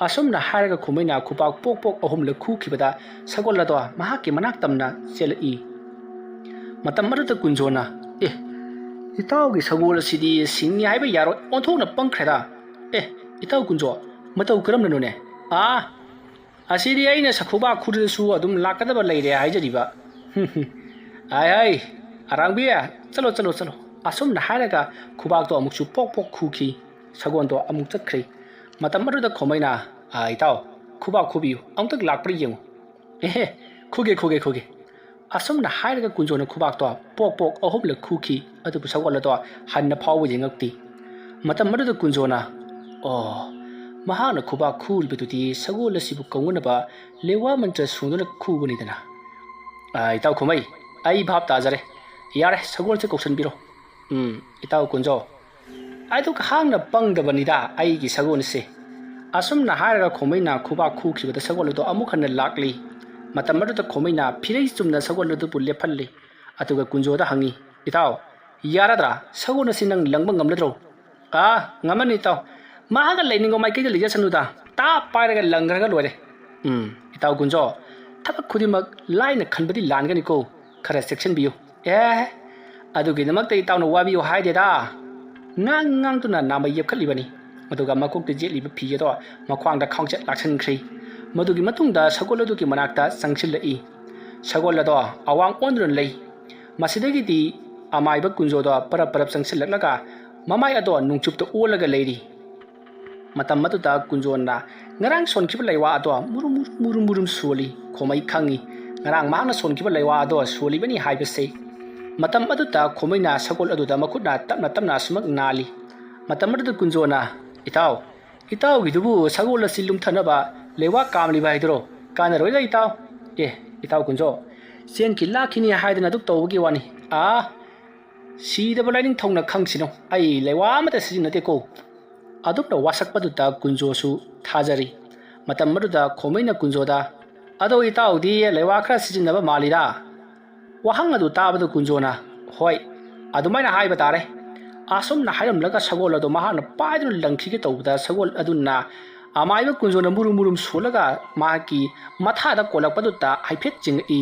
ꯑꯁꯨꯝꯅ ꯍꯥꯏꯔꯒ ꯈꯣꯃꯩꯅ ꯈꯨꯕꯥꯛ ꯄꯣꯛ ꯄꯣꯛ ꯑꯍꯨꯝꯂꯛ ꯈꯨꯈꯤꯕꯗ ꯁꯒꯣꯜ ꯑꯗꯣ ꯃꯍꯥꯛꯀꯤ ꯃꯅꯥꯛ ꯇꯝꯅ ꯆꯦꯜꯂꯛꯏ꯫ ꯃꯇꯝ ꯑꯗꯨꯗ ꯀꯨꯟꯖꯣꯅ, "ꯑꯦ, ꯏꯇꯥꯎꯒꯤ ꯁꯒꯣꯜ ꯑꯁꯤꯗꯤ ꯁꯤꯡꯉꯤ ꯍꯥꯏꯕ ꯌꯥꯔꯣꯏ, ꯑꯣꯟꯊꯣꯛꯅ ꯄꯪꯈ꯭ꯔꯦꯗ꯫ ꯑꯦ, ꯏꯇꯥꯎ ꯀꯨꯟꯖꯣ, ꯃꯇꯧ ꯀꯔꯝꯅꯅꯣꯅꯦ? ꯑꯥ, ꯑꯁꯤꯗꯤ ꯑꯩꯅ ꯁꯈꯨꯕꯥꯛ ꯈꯨꯔꯁꯨ ꯑꯗꯨꯝ ꯂꯥꯛꯀꯗꯕ ꯂꯩꯔꯦ ꯍꯥꯏꯖꯔꯤꯕ꯫ ꯍꯥꯏ ꯍꯥꯏ, ꯑꯔꯥꯡꯕꯤ, ꯆꯠꯂꯣ, ꯆꯠꯂꯣ, ꯆꯠꯂꯣ"꯫ ꯑꯁꯨꯝꯅ ꯍꯥꯏꯔꯒ ꯈꯨꯕꯥꯛꯇꯣ ꯑꯃꯨꯛꯁꯨ ꯄꯣꯛ ꯄꯣꯛ ꯈꯨꯈꯤ꯫ ꯁꯒꯣꯜꯗꯣ ꯑꯃꯨꯛ ꯆꯠꯈ꯭ꯔꯦ꯫ ꯃꯇꯝ ꯑꯗꯨꯗ ꯈꯣꯃꯩꯅ, "ꯑ, ꯏꯇꯥꯎ, ꯈꯨꯕꯥꯛ ꯈꯨꯕꯤꯌꯨ, ꯑꯃꯨꯛꯇꯪ ꯂꯥꯛꯄ꯭ꯔꯥ ꯌꯦꯡꯉꯨ"꯫ "ꯑꯦꯍꯦ, ꯈꯨꯒꯦ, ꯈꯨꯒꯦ, ꯈꯨꯒꯦ"꯫ ꯑꯁꯨꯝꯅ ꯍꯥꯏꯔꯒ ꯀꯨꯟꯖꯣꯅ ꯈꯨꯕꯥꯛꯇꯣ ꯄꯣꯛ ꯄꯣꯛ ꯑꯍꯨꯝꯂꯛ ꯈꯨꯈꯤ꯫ ꯑꯗꯨꯕꯨ ꯁꯒꯣꯜ ꯑꯗꯣ ꯍꯟꯅ ꯐꯥꯎꯕ ꯌꯦꯡꯉꯛꯇꯦ꯫ ꯃꯇꯝ ꯑꯗꯨꯗ ꯀꯨꯟꯖꯣꯅ, "ꯑꯣ, ꯃꯍꯥꯛꯅ ꯈꯨꯕꯥꯛ ꯈꯨꯔꯤꯕꯗꯨꯗꯤ ꯁꯒꯣꯜ ꯑꯁꯤꯕꯨ ꯀꯧꯅꯅꯕ ꯂꯦꯋꯥ ꯃꯟꯇ꯭ꯔ ꯁꯣꯟꯗꯨꯅ ꯈꯨꯕꯅꯤꯗꯅ"꯫ "ꯑ, ꯏꯇꯥꯎ ꯈꯣꯃꯩ, ꯑꯩ ꯚꯥꯞ ꯇꯥꯖꯔꯦ꯫ ꯌꯥꯔꯦ, ꯁꯒꯣꯜꯁꯦ ꯀꯧꯁꯟꯕꯤꯔꯣ꯫ ꯎꯝ, ꯏꯇꯥꯎ ꯀꯨꯟꯖꯣ, ꯑꯗꯨꯛ ꯍꯥꯡꯅ ꯄꯪꯗꯕꯅꯤꯗ ꯑꯩꯒꯤ ꯁꯒꯣꯜꯁꯦ꯫" ꯑꯁꯨꯝꯅ ꯍꯥꯏꯔꯒ ꯈꯣꯃꯩꯅ ꯈꯨꯕꯥꯛ ꯈꯨꯈꯤꯕꯗ ꯁꯒꯣꯜ ꯑꯗꯨ ꯑꯃꯨꯛ ꯍꯟꯅ ꯂꯥꯛꯂꯤ꯫ ꯃꯇꯝ ꯑꯗꯨꯗ ꯈꯣꯃꯩꯅ ꯐꯤꯔꯩ ꯆꯨꯝꯅ ꯁꯒꯣꯜ ꯑꯗꯨꯕꯨ ꯂꯦꯞꯍꯜꯂꯤ꯫ ꯑꯗꯨꯒ ꯀꯨꯟꯖꯣꯗ ꯍꯪꯉꯤ, "ꯏꯇꯥꯎ, ꯌꯥꯔꯗ꯭ꯔꯥ? ꯁꯒꯣꯜ ꯑꯁꯤ ꯅꯪ ꯂꯪꯕ ꯉꯝꯂꯗ꯭ꯔꯣ?" "ꯑꯥ, ꯉꯝꯃꯅꯤ ꯏꯇꯥꯎ꯫ ꯃꯍꯥꯛꯅ ꯂꯩꯅꯤꯡꯕ ꯃꯥꯏꯀꯩꯗ ꯂꯩꯖꯁꯅꯨꯗ, ꯇꯥꯞ ꯄꯥꯏꯔꯒ ꯂꯪꯈ꯭ꯔꯒ ꯂꯣꯏꯔꯦ꯫" "ꯎꯝ, ꯏꯇꯥꯎ ꯀꯨꯟꯖꯣ, ꯊꯕꯛ ꯈꯨꯗꯤꯡꯃꯛ ꯂꯥꯏꯅ ꯈꯟꯕꯗꯤ ꯂꯥꯟꯒꯅꯤꯀꯣ, ꯈꯔ ꯆꯦꯛꯁꯤꯟꯕꯤꯌꯨ꯫" "ꯑꯦ, ꯑꯗꯨꯒꯤꯗꯃꯛꯇ ꯏꯇꯥꯎꯅ ꯋꯥꯕꯤꯌꯨ ꯍꯥꯏꯗꯦꯗ꯫" ꯉꯥꯡ ꯉꯥꯡꯗꯨꯅ ꯅꯥꯃꯩ ꯌꯦꯞꯈꯠꯂꯤꯕꯅꯤ꯫ ꯑꯗꯨꯒ ꯃꯀꯣꯛꯇ ꯌꯦꯠꯂꯤꯕ ꯐꯤ ꯑꯗꯣ ꯃꯈ꯭ꯋꯥꯡꯗ ꯈꯥꯎꯆꯦꯠ ꯂꯥꯛꯁꯤꯟꯈ꯭ꯔꯦ꯫ ꯃꯗꯨꯒꯤ ꯃꯇꯨꯡꯗ ꯁꯒꯣꯜ ꯑꯗꯨꯒꯤ ꯃꯅꯥꯛꯇ ꯆꯪꯁꯤꯜꯂꯛꯏ꯫ ꯁꯒꯣꯜ ꯑꯗꯣ ꯑꯋꯥꯡ ꯑꯣꯟꯗꯨꯅ ꯂꯩ꯫ ꯃꯁꯤꯗꯒꯤꯗꯤ ꯑꯃꯥꯏꯕ ꯀꯨꯟꯖꯣꯗꯣ ꯄꯔꯞ ꯄꯔꯞ ꯆꯪꯁꯤꯜꯂꯛꯂꯒ ꯃꯃꯥꯏ ꯑꯗꯣ ꯅꯣꯡꯆꯨꯞꯇ ꯑꯣꯜꯂꯒ ꯂꯩꯔꯤ꯫ ꯃꯇꯝ ꯑꯗꯨꯗ ꯀꯨꯟꯖꯣꯅ ꯉꯔꯥꯡ ꯁꯣꯟꯈꯤꯕ ꯂꯩꯋꯥ ꯑꯗꯣ ꯃꯨꯔꯨꯝ ꯃꯨꯔꯨꯝ ꯃꯨꯔꯨꯝ ꯁꯣꯜꯂꯤ꯫ ꯈꯣꯃꯩ ꯈꯪꯉꯤ, ꯉꯔꯥꯡ ꯃꯍꯥꯛꯅ ꯁꯣꯟꯈꯤꯕ ꯂꯩꯋꯥ ꯑꯗꯣ ꯁꯣꯜꯂꯤꯕꯅꯤ ꯍꯥꯏꯕꯁꯦ꯫ ꯃꯇꯝ ꯑꯗꯨꯗ ꯈꯣꯃꯩꯅ ꯁꯒꯣꯜ ꯑꯗꯨꯗ ꯃꯈꯨꯠꯅ ꯇꯞꯅ ꯇꯞꯅ ꯑꯁꯨꯃꯛ ꯅꯥꯜꯂꯤ꯫ ꯃꯇꯝ ꯑꯗꯨꯗ ꯀꯨꯟꯖꯣꯅ, "ꯏꯇꯥꯎ, ꯏꯇꯥꯎꯒꯤꯗꯨꯕꯨ ꯁꯒꯣꯜ ꯑꯁꯤ ꯂꯨꯝꯊꯅꯕ ꯂꯩꯋꯥ ꯀꯥꯝꯂꯤꯕ ꯍꯥꯏꯗꯨꯔꯣ? ꯀꯥꯟꯅꯔꯣꯏꯗ ꯏꯇꯥꯎ꯫ ꯑꯦ, ꯏꯇꯥꯎ ꯀꯨꯟꯖꯣ, ꯆꯦꯟꯈꯤ ꯂꯥꯛꯈꯤꯅꯤ ꯍꯥꯏꯗꯅ ꯑꯗꯨꯛ ꯇꯧꯕꯒꯤ ꯋꯥꯅꯤ꯫ ꯑꯥ, ꯁꯤꯗꯕ ꯂꯥꯏꯅꯤꯡꯊꯧꯅ ꯈꯪꯁꯤꯅꯨ, ꯑꯩ ꯂꯩꯋꯥ ꯑꯃꯠꯇ ꯁꯤꯖꯤꯟꯅꯗꯦꯀꯣ꯫" ꯑꯗꯨꯝꯅ ꯋꯥꯁꯛꯄꯗꯨꯗ ꯀꯨꯟꯖꯣꯁꯨ ꯊꯥꯖꯔꯤ꯫ ꯃꯇꯝ ꯑꯗꯨꯗ ꯈꯣꯃꯩꯅ ꯀꯨꯟꯖꯣꯗ, "ꯑꯗꯣ ꯏꯇꯥꯎꯗꯤ ꯂꯩꯋꯥ ꯈꯔ ꯁꯤꯖꯤꯟꯅꯕ ꯃꯥꯜꯂꯤꯗ?" ꯋꯥꯍꯪ ꯑꯗꯨ ꯇꯥꯕꯗ ꯀꯨꯟꯖꯣꯅ, "ꯍꯣꯏ, ꯑꯗꯨꯃꯥꯏꯅ ꯍꯥꯏꯕ ꯇꯥꯔꯦ꯫" ꯑꯁꯨꯝꯅ ꯍꯥꯏꯔꯝꯂꯒ ꯁꯒꯣꯜ ꯑꯗꯨ ꯃꯍꯥꯛꯅ ꯄꯥꯏꯗꯨꯅ ꯂꯪꯈꯤꯒꯦ ꯇꯧꯕꯗ ꯁꯒꯣꯜ ꯑꯗꯨꯅ ꯑꯃꯥꯏꯕ ꯀꯨꯟꯖꯣꯅ ꯃꯨꯔꯨꯝ ꯃꯨꯔꯨꯝ ꯁꯣꯜꯂꯒ ꯃꯍꯥꯛꯀꯤ ꯃꯊꯥꯗ ꯀꯣꯜꯂꯛꯄꯗꯨꯗ ꯍꯥꯏꯐꯦꯠ ꯆꯤꯡꯉꯛꯏ꯫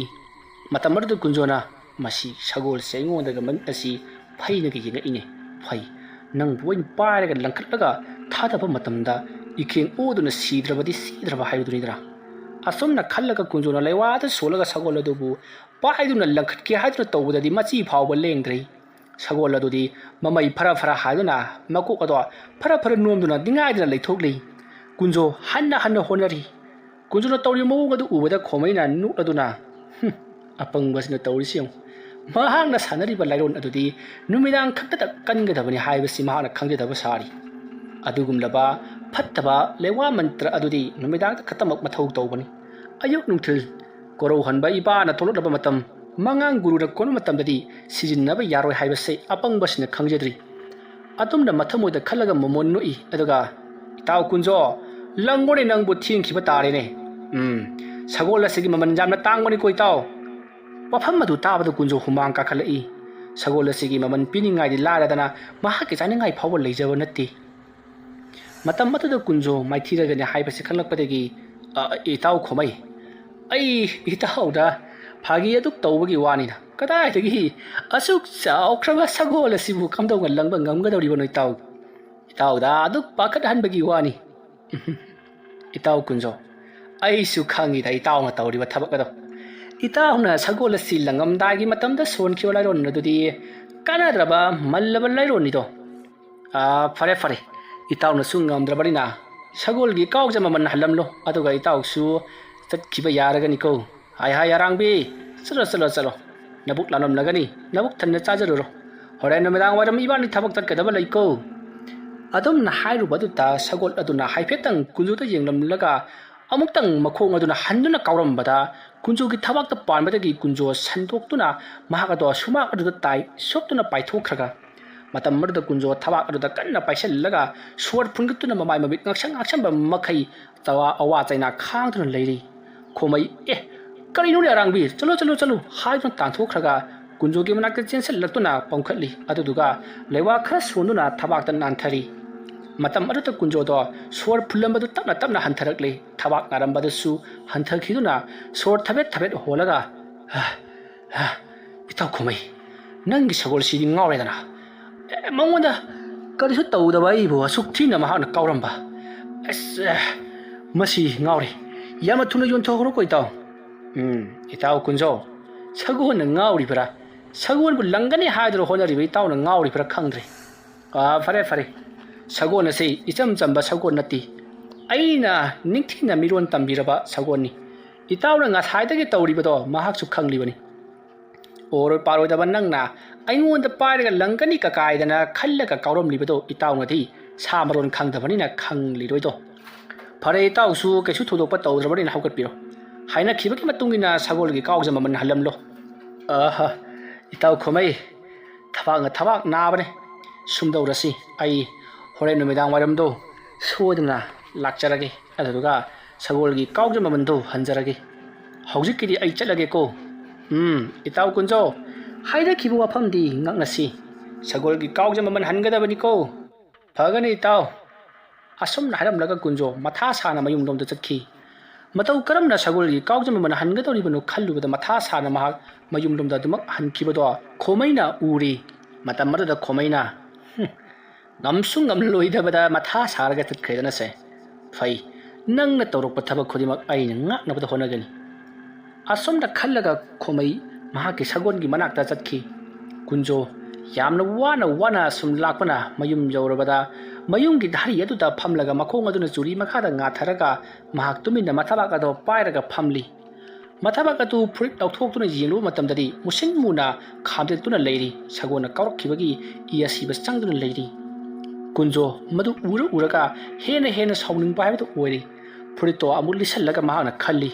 ꯃꯇꯝ ꯑꯗꯨꯗ ꯀꯨꯟꯖꯣꯅ, "ꯃꯁꯤ ꯁꯒꯣꯜꯁꯦ ꯑꯩꯉꯣꯟꯗꯒ ꯃꯃꯤꯠ ꯑꯁꯤ ꯐꯩꯅꯒ ꯌꯦꯡꯉꯛꯏꯅꯦ꯫ ꯐꯩ, ꯅꯪꯕꯨ ꯑꯩꯅ ꯄꯥꯏꯔꯒ ꯂꯪꯈꯠꯂꯒ ꯊꯥꯗꯕ ꯃꯇꯝꯗ ꯏꯈꯦꯡ ꯑꯣꯗꯨꯅ ꯁꯤꯗ꯭ꯔꯕꯗꯤ ꯁꯤꯗ꯭ꯔꯕ ꯍꯥꯏꯕꯗꯨꯅꯤꯗꯅ꯫" ꯑꯁꯨꯝꯅ ꯈꯜꯂꯒ ꯀꯨꯟꯖꯣꯅ ꯂꯩꯋꯥꯗ ꯁꯣꯜꯂꯒ ꯁꯒꯣꯜ ꯑꯗꯨꯕꯨ ꯄꯥꯏꯗꯨꯅ ꯂꯪꯈꯠꯀꯦ ꯍꯥꯏꯗꯨꯅ ꯇꯧꯕꯗꯗꯤ ꯃꯆꯤ ꯐꯥꯎꯕ ꯂꯦꯡꯗ꯭ꯔꯦ꯫ ꯁꯒꯣꯜ ꯑꯗꯨꯗꯤ ꯃꯃꯩ ꯐꯔ ꯐꯔ ꯍꯥꯏꯗꯨꯅ ꯃꯀꯣꯛ ꯑꯗꯣ ꯐꯔ ꯐꯔ ꯅꯣꯝꯗꯨꯅ ꯅꯤꯡꯉꯥꯏꯗꯅ ꯂꯩꯊꯣꯛꯂꯤ꯫ ꯀꯨꯟꯖꯣ ꯍꯟꯅ ꯍꯟꯅ ꯍꯣꯠꯅꯔꯤ꯫ ꯀꯨꯟꯖꯣꯅ ꯇꯧꯔꯤꯕ ꯃꯑꯣꯡ ꯑꯗꯨ ꯎꯕꯗ ꯈꯣꯃꯩꯅ ꯅꯣꯛꯂꯗꯨꯅ, "ꯍꯨꯝ, ꯑꯄꯪꯕꯁꯤꯅ ꯇꯧꯔꯤꯁꯤ ꯌꯦꯡꯉꯨ꯫ ꯃꯍꯥꯛꯅ ꯁꯥꯟꯅꯔꯤꯕ ꯂꯥꯏꯔꯣꯟ ꯑꯗꯨꯗꯤ ꯅꯨꯃꯤꯗꯥꯡ ꯈꯛꯇꯗ ꯀꯟꯒꯗꯕꯅꯤ ꯍꯥꯏꯕꯁꯤ ꯃꯍꯥꯛꯅ ꯈꯪꯖꯗꯕ ꯁꯥꯔꯤ꯫ ꯑꯗꯨꯒꯨꯝꯂꯕ ꯐꯠꯇꯕ ꯂꯩꯋꯥ ꯃꯟꯇ꯭ꯔ ꯑꯗꯨꯗꯤ ꯅꯨꯃꯤꯗꯥꯡꯗ ꯈꯛꯇꯃꯛ ꯃꯊꯧ ꯇꯧꯕꯅꯤ꯫ ꯑꯌꯨꯛ ꯅꯨꯡꯊꯤꯜ ꯀꯣꯔꯧꯍꯟꯕ ꯏꯄꯥꯅ ꯊꯣꯛꯂꯛꯂꯕ ꯃꯇꯝ, ꯃꯉꯥꯡ ꯒꯨꯔꯨꯅ ꯀꯣꯟꯕ ꯃꯇꯝꯗꯗꯤ ꯁꯤꯖꯤꯟꯅꯕ ꯌꯥꯔꯣꯏ ꯍꯥꯏꯕꯁꯦ ꯑꯄꯪꯕꯁꯤꯅ ꯈꯪꯖꯗ꯭ꯔꯤ꯫ ꯑꯗꯨꯝꯅ ꯃꯊꯃꯣꯏꯗ ꯈꯜꯂꯒ ꯃꯃꯣꯟ ꯅꯣꯛꯏ, ꯑꯗꯨꯒ, "ꯏꯇꯥꯎ ꯀꯨꯟꯖꯣ, ꯂꯪꯉꯣꯅꯦ, ꯅꯪꯕꯨ ꯊꯦꯡꯈꯤꯕ ꯇꯥꯔꯦꯅꯦ꯫ ꯎꯝ, ꯁꯒꯣꯜ ꯑꯁꯤꯒꯤ ꯃꯃꯜ ꯌꯥꯝꯅ ꯇꯥꯡꯕꯅꯤꯀꯣ ꯏꯇꯥꯎ꯫" ꯋꯥꯐꯝ ꯑꯗꯨ ꯇꯥꯕꯗ ꯀꯨꯟꯖꯣ ꯍꯨꯃꯥꯡ ꯀꯥꯈꯠꯂꯛꯏ꯫ ꯁꯒꯣꯜ ꯑꯁꯤꯒꯤ ꯃꯃꯜ ꯄꯤꯅꯤꯡꯉꯥꯏꯗꯤ ꯂꯥꯏꯔꯗꯅ ꯃꯍꯥꯛꯀꯤ ꯆꯥꯅꯤꯡꯉꯥꯏ ꯐꯥꯎꯕ ꯂꯩꯖꯕ ꯅꯠꯇꯦ꯫ ꯃꯇꯝ ꯑꯗꯨꯗ ꯀꯨꯟꯖꯣ ꯃꯥꯏꯊꯤꯔꯒꯅꯤ ꯍꯥꯏꯕꯁꯤ ꯈꯪꯂꯛꯄꯗꯒꯤ, "ꯑ, ꯏꯇꯥꯎ ꯈꯣꯃꯩ, ꯑꯩ ꯏꯇꯥꯎꯗ ꯐꯥꯒꯤ ꯑꯗꯨꯛ ꯇꯧꯕꯒꯤ ꯋꯥꯅꯤꯅ, ꯀꯗꯥꯏꯗꯒꯤ ꯑꯁꯨꯛ ꯆꯥꯎꯈ꯭ꯔꯕ ꯁꯒꯣꯜ ꯑꯁꯤꯕꯨ ꯀꯝꯗꯧꯅ ꯂꯪꯕ ꯉꯝꯒꯗꯧꯔꯤꯕꯅꯣ ꯏꯇꯥꯎ? ꯏꯇꯥꯎꯗ ꯑꯗꯨꯛ ꯄꯥꯈꯠꯍꯟꯕꯒꯤ ꯋꯥꯅꯤ꯫" "ꯏꯇꯥꯎ ꯀꯨꯟꯖꯣ, ꯑꯩꯁꯨ ꯈꯪꯉꯤꯗ ꯏꯇꯥꯎꯅ ꯇꯧꯔꯤꯕ ꯊꯕꯛ ꯑꯗꯣ꯫ ꯏꯇꯥꯎꯅ ꯁꯒꯣꯜ ꯑꯁꯤ ꯂꯪꯉꯝꯗꯥꯏꯒꯤ ꯃꯇꯝꯗ ꯁꯣꯟꯈꯤꯕ ꯂꯥꯏꯔꯣꯟ ꯑꯗꯨꯗꯤ ꯀꯥꯟꯅꯗ꯭ꯔꯕ, ꯃꯜꯂꯕ ꯂꯥꯏꯔꯣꯟꯅꯤꯗꯣ꯫ ꯑꯥ, ꯐꯔꯦ, ꯐꯔꯦ꯫ ꯏꯇꯥꯎꯅꯁꯨ ꯉꯝꯗ꯭ꯔꯕꯅꯤꯅ ꯁꯒꯣꯜꯒꯤ ꯀꯥꯎꯖ ꯃꯃꯜ ꯍꯜꯂꯝꯂꯣ, ꯑꯗꯨꯒ ꯏꯇꯥꯎꯁꯨ ꯆꯠꯈꯤꯕ ꯌꯥꯔꯒꯅꯤꯀꯣ꯫ ꯍꯥꯏ, ꯍꯥꯏ, ꯑꯔꯥꯡꯕꯤ, ꯆꯠꯂꯣ, ꯆꯠꯂꯣ, ꯆꯠꯂꯣ꯫ ꯅꯕꯨꯛ ꯂꯥꯝꯂꯝꯂꯒꯅꯤ, ꯅꯕꯨꯛ ꯊꯟꯅ ꯆꯥꯖꯔꯨꯔꯣ꯫ ꯍꯣꯔꯦꯟ ꯅꯨꯃꯤꯗꯥꯡ ꯋꯥꯏꯔꯝ ꯏꯕꯥꯅꯤ ꯊꯕꯛ ꯆꯠꯀꯗꯕ ꯂꯩꯀꯣ꯫" ꯑꯗꯨꯝꯅ ꯍꯥꯏꯔꯨꯕꯗꯨꯗ ꯁꯒꯣꯜ ꯑꯗꯨꯅ ꯍꯥꯏꯐꯦꯠꯇꯪ ꯀꯨꯟꯖꯣꯗ ꯌꯦꯡꯂꯝꯂꯒ ꯑꯃꯨꯛꯇꯪ ꯃꯈꯣꯡ ꯑꯗꯨꯅ ꯍꯟꯗꯨꯅ ꯀꯥꯎꯔꯝꯕꯗ, ꯀꯨꯟꯖꯣꯒꯤ ꯊꯕꯥꯛꯇ ꯄꯥꯟꯕꯗꯒꯤ ꯀꯨꯟꯖꯣ ꯁꯟꯗꯣꯛꯇꯨꯅ ꯃꯍꯥꯛ ꯑꯗꯣ ꯁꯨꯃꯥꯡ ꯑꯗꯨꯗ ꯇꯥꯏ, ꯁꯣꯛꯇꯨꯅ ꯄꯥꯏꯊꯣꯛꯈ꯭ꯔꯒ, ꯃꯇꯝ ꯑꯗꯨꯗ ꯀꯨꯟꯖꯣ ꯊꯕꯥꯛ ꯑꯗꯨꯗ ꯀꯟꯅ ꯄꯥꯏꯁꯤꯜꯂꯒ ꯁꯣꯔ ꯐꯨꯟꯒꯠꯇꯨꯅ ꯃꯃꯥꯏ ꯃꯃꯤꯠ ꯉꯥꯛꯁꯪ ꯉꯥꯛꯁꯪꯕ ꯃꯈꯩ ꯆꯋꯥ ꯑꯋꯥ ꯆꯩꯅꯥ ꯈꯥꯡꯗꯨꯅ ꯂꯩꯔꯤ꯫ ꯈꯣꯃꯩ, "ꯑꯦ, ꯀꯔꯤꯅꯣꯅꯦ ꯑꯔꯥꯡꯕꯤ, ꯆꯠꯂꯣ, ꯆꯠꯂꯣ, ꯆꯠꯂꯣ" ꯍꯥꯏꯗꯨꯅ ꯇꯥꯟꯊꯣꯛꯈ꯭ꯔꯒ ꯀꯨꯟꯖꯣꯒꯤ ꯃꯅꯥꯛꯇ ꯆꯦꯟꯁꯤꯜꯂꯛꯇꯨꯅ ꯄꯝꯈꯠꯂꯤ꯫ ꯑꯗꯨꯗꯨꯒ ꯂꯩꯋꯥ ꯈꯔ ꯁꯣꯟꯗꯨꯅ ꯊꯕꯥꯛꯇ ꯅꯥꯟꯊꯔꯤ꯫ ꯃꯇꯝ ꯑꯗꯨꯗ ꯀꯨꯟꯖꯣꯗꯣ ꯁꯣꯔ ꯐꯨꯜꯂꯝꯕꯗꯨ ꯇꯞꯅ ꯇꯞꯅ ꯍꯟꯊꯔꯛꯂꯤ꯫ ꯊꯕꯥꯛ ꯅꯥꯔꯝꯕꯗꯨꯁꯨ ꯍꯟꯊꯈꯤꯗꯨꯅ ꯁꯣꯔ ꯊꯕꯦꯠ ꯊꯕꯦꯠ ꯍꯣꯜꯂꯒ, "ꯍꯥ, ꯍꯥ, ꯏꯇꯥꯎ ꯈꯣꯃꯩ, ꯅꯪꯒꯤ ꯁꯒꯣꯜꯁꯤꯗꯤ ꯉꯥꯎꯔꯦꯗꯅ꯫ ꯑꯦ, ꯃꯉꯣꯟꯗ ꯀꯔꯤꯁꯨ ꯇꯧꯗꯕ ꯑꯩꯕꯨ ꯑꯁꯨꯛ ꯊꯤꯅ ꯃꯍꯥꯛꯅ ꯀꯥꯎꯔꯝꯕ꯫ ꯑꯁ, ꯑꯦ, ꯃꯁꯤ ꯉꯥꯎꯔꯦ꯫ ꯌꯥꯝꯅ ꯊꯨꯅ ꯌꯣꯟꯊꯣꯛꯈ꯭ꯔꯣꯀꯣ ꯏꯇꯥꯎ꯫" "ꯎꯝ, ꯏꯇꯥꯎ ꯀꯨꯟꯖꯣ, ꯁꯒꯣꯜꯅ ꯉꯥꯎꯔꯤꯕꯔꯥ? ꯁꯒꯣꯜꯕꯨ ꯂꯪꯒꯅꯤ ꯍꯥꯏꯗꯨꯅ ꯍꯣꯠꯅꯔꯤꯕ ꯏꯇꯥꯎꯅ ꯉꯥꯎꯔꯤꯕꯔꯥ ꯈꯪꯗ꯭ꯔꯦ꯫ ꯑꯥ, ꯐꯔꯦ, ꯐꯔꯦ꯫ ꯁꯒꯣꯜ ꯑꯁꯤ ꯏꯆꯝ ꯆꯝꯕ ꯁꯒꯣꯜ ꯅꯠꯇꯦ꯫ ꯑꯩꯅ ꯅꯤꯡꯊꯤꯅ ꯃꯤꯔꯣꯟ ꯇꯝꯕꯤꯔꯕ ꯁꯒꯣꯜꯅꯤ꯫ ꯏꯇꯥꯎꯅ ꯉꯁꯥꯏꯗꯒꯤ ꯇꯧꯔꯤꯕꯗꯣ ꯃꯍꯥꯛꯁꯨ ꯈꯪꯂꯤꯕꯅꯤ꯫ ꯑꯣꯏꯔꯣꯏ ꯄꯥꯔꯣꯏꯗꯕ ꯅꯪꯅ ꯑꯩꯉꯣꯟꯗ ꯄꯥꯏꯔꯒ ꯂꯪꯒꯅꯤ ꯀꯀꯥꯏꯗꯅ ꯈꯜꯂꯒ ꯀꯥꯎꯔꯝꯂꯤꯕꯗꯣ ꯏꯇꯥꯎꯅꯗꯤ ꯁꯥ ꯃꯔꯣꯟ ꯈꯪꯗꯕꯅꯤꯅ ꯈꯪꯂꯤꯔꯣꯏꯗꯣ꯫ ꯐꯔꯦ, ꯏꯇꯥꯎꯁꯨ ꯀꯩꯁꯨ ꯊꯣꯏꯗꯣꯛꯄ ꯇꯧꯗ꯭ꯔꯕꯅꯤꯅ ꯍꯧꯒꯠꯄꯤꯔꯣ꯫ ꯍꯥꯏꯅꯈꯤꯕꯒꯤ ꯃꯇꯨꯡ ꯏꯟꯅ ꯁꯒꯣꯜꯒꯤ ꯀꯥꯎꯖ ꯃꯃꯜ ꯍꯜꯂꯝꯂꯣ꯫ ꯑꯍ, ꯏꯇꯥꯎ ꯈꯣꯃꯩ, ꯊꯕꯥꯛꯅ ꯊꯕꯥꯛ ꯅꯥꯕꯅꯦ꯫ ꯁꯨꯝꯗꯧꯔꯁꯤ, ꯑꯩ ꯍꯣꯔꯦꯟ ꯅꯨꯃꯤꯗꯥꯡ ꯋꯥꯏꯔꯝꯗꯣ ꯁꯣꯏꯗꯅ ꯂꯥꯛꯆꯔꯒꯦ, ꯑꯗꯨꯗꯨꯒ ꯁꯒꯣꯜꯒꯤ ꯀꯥꯎꯖ ꯃꯃꯜꯗꯣ ꯍꯟꯖꯔꯒꯦ꯫ ꯍꯧꯖꯤꯛꯀꯤꯗꯤ ꯑꯩ ꯆꯠꯂꯒꯦꯀꯣ꯫ ꯎꯝ, ꯏꯇꯥꯎ ꯀꯨꯟꯖꯣ, ꯍꯥꯏꯅꯈꯤꯕ ꯋꯥꯐꯝꯗꯤ ꯉꯥꯛꯅꯁꯤ꯫ ꯁꯒꯣꯜꯒꯤ ꯀꯥꯎꯖ ꯃꯃꯜ ꯍꯟꯒꯗꯕꯅꯤꯀꯣ꯫ ꯐꯒꯅꯤ ꯏꯇꯥꯎ꯫ ꯑꯁꯨꯝꯅ ꯍꯥꯏꯔꯝꯂꯒ ꯀꯨꯟꯖꯣ ꯃꯊꯥ ꯁꯥꯅ ꯃꯌꯨꯝꯂꯣꯝꯗ ꯆꯠꯈꯤ꯫ ꯃꯇꯧ ꯀꯔꯝꯅ ꯁꯒꯣꯜꯒꯤ ꯀꯥꯎꯖ ꯃꯃꯜ ꯍꯟꯒꯗꯧꯔꯤꯕꯅꯣ ꯈꯜꯂꯨꯕꯗ ꯃꯊꯥ ꯁꯥꯅ ꯃꯍꯥꯛ ꯃꯌꯨꯝꯂꯣꯝꯗ ꯑꯗꯨꯃꯛ ꯍꯟꯈꯤꯕꯗꯣ ꯈꯣꯃꯩꯅ ꯎꯔꯤ꯫ ꯃꯇꯝ ꯑꯗꯨꯗ ꯈꯣꯃꯩꯅ, "ꯍꯨꯝ, ꯉꯝꯁꯨ ꯉꯝꯂꯣꯏꯗꯕꯗ ꯃꯊꯥ ꯁꯥꯔꯒ ꯆꯠꯈ꯭ꯔꯦꯗꯅꯁꯦ꯫ ꯐꯩ, ꯅꯪꯅ ꯇꯧꯔꯛꯄ ꯊꯕꯛ ꯈꯨꯗꯤꯡꯃꯛ ꯑꯩꯅ ꯉꯥꯛꯅꯕꯗ ꯍꯣꯠꯅꯒꯅꯤ"꯫ ꯑꯁꯣꯝꯗ ꯈꯜꯂꯒ ꯈꯣꯃꯩ ꯃꯍꯥꯛꯀꯤ ꯁꯒꯣꯜꯒꯤ ꯃꯅꯥꯛꯇ ꯆꯠꯈꯤ꯫ ꯀꯨꯟꯖꯣ ꯌꯥꯝꯅ ꯋꯥꯅ ꯋꯥꯅ ꯁꯨꯝ ꯂꯥꯛꯄꯅ ꯃꯌꯨꯝ ꯌꯧꯔꯕꯗ ꯃꯌꯨꯝꯒꯤ ꯙꯥꯔꯤ ꯑꯗꯨꯗ ꯐꯝꯂꯒ ꯃꯈꯣꯡ ꯑꯗꯨꯅ ꯆꯨꯔꯤ ꯃꯈꯥꯗ ꯉꯥꯊꯔꯒ ꯃꯍꯥꯛ ꯇꯨꯃꯤꯟꯅ ꯃꯊꯕꯥꯛ ꯑꯗꯣ ꯄꯥꯏꯔꯒ ꯐꯝꯂꯤ꯫ ꯃꯊꯕꯥꯛ ꯑꯗꯨ ꯐꯨꯔꯤꯠ ꯂꯧꯊꯣꯛꯇꯨꯅ ꯌꯦꯡꯂꯨꯕ ꯃꯇꯝꯗꯗꯤ ꯃꯨꯁꯤꯟ ꯃꯨꯅ ꯈꯥꯝꯗꯦꯛꯇꯨꯅ ꯂꯩꯔꯤ꯫ ꯁꯒꯣꯜꯅ ꯀꯥꯎꯔꯛꯈꯤꯕꯒꯤ ꯏ ꯑꯁꯤꯕ ꯆꯪꯗꯨꯅ ꯂꯩꯔꯤ꯫ ꯀꯨꯟꯖꯣ ꯃꯗꯨ ꯎꯔ ꯎꯔꯒ ꯍꯦꯟꯅ ꯍꯦꯟꯅ ꯁꯥꯎꯅꯤꯡꯕ ꯍꯥꯏꯕꯗꯨ ꯑꯣꯏꯔꯤ꯫ ꯐꯨꯔꯤꯠꯇꯣ ꯑꯃꯨꯛ ꯂꯤꯠꯁꯜꯂꯒ ꯃꯍꯥꯛꯅ ꯈꯜꯂꯤ,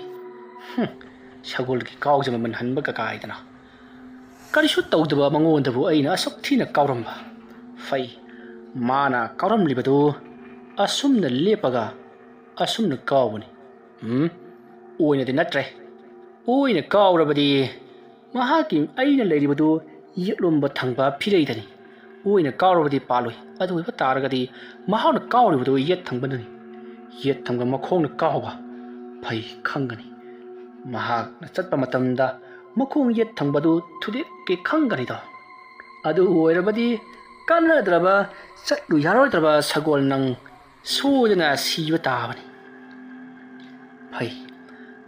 "ꯍꯨꯝ, ꯁꯒꯣꯜꯒꯤ ꯀꯥꯎꯖ ꯃꯃꯜ ꯍꯟꯕ ꯀꯀꯥꯏꯗꯅ ꯀꯔꯤꯁꯨ ꯇꯧꯗꯕ ꯃꯉꯣꯟꯗꯕꯨ ꯑꯩꯅ ꯑꯁꯨꯛ ꯊꯤꯅ ꯀꯥꯎꯔꯝꯕ꯫ ꯐꯩ, ꯃꯥꯅ ꯀꯥꯎꯔꯝꯂꯤꯕꯗꯨ ꯑꯁꯨꯝꯅ ꯂꯦꯞꯄꯒ ꯑꯁꯨꯝꯅ ꯀꯥꯎꯕꯅꯤ꯫ ꯎꯝ, ꯑꯣꯏꯅꯗꯤ ꯅꯠꯇ꯭ꯔꯦ꯫ ꯑꯣꯏꯅ ꯀꯥꯎꯔꯕꯗꯤ ꯃꯍꯥꯛꯀꯤ ꯑꯩꯅ ꯂꯩꯔꯤꯕꯗꯨ ꯌꯦꯠꯂꯣꯝꯕ ꯊꯪꯕ ꯐꯤꯔꯩꯗꯅꯤ꯫ ꯑꯣꯏꯅ ꯀꯥꯎꯔꯕꯗꯤ ꯄꯥꯜꯂꯣꯏ꯫ ꯑꯗꯨ ꯑꯣꯏꯕ ꯇꯥꯔꯒꯗꯤ ꯃꯍꯥꯛꯅ ꯀꯥꯎꯔꯤꯕꯗꯨ ꯌꯦꯠ ꯊꯪꯕꯅꯅꯤ꯫ ꯌꯦꯠ ꯊꯪꯕ ꯃꯈꯣꯡꯅ ꯀꯥꯎꯕ꯫ ꯐꯩ, ꯈꯪꯒꯅꯤ꯫ ꯃꯍꯥꯛꯅ ꯆꯠꯄ ꯃꯇꯝꯗ ꯃꯈꯣꯡ ꯌꯦꯠ ꯊꯪꯕꯗꯨ ꯊꯨꯗꯦꯛꯀꯦ ꯈꯪꯒꯅꯤꯗꯣ꯫ ꯑꯗꯨ ꯑꯣꯏꯔꯕꯗꯤ ꯀꯥꯟꯅꯗ꯭ꯔꯕ, ꯆꯠꯂꯨ ꯌꯥꯔꯣꯏꯗ꯭ꯔꯕ ꯁꯒꯣꯜ ꯅꯪ ꯁꯣꯏꯗꯅ ꯁꯤꯕ ꯇꯥꯕꯅꯤ꯫ ꯐꯩ,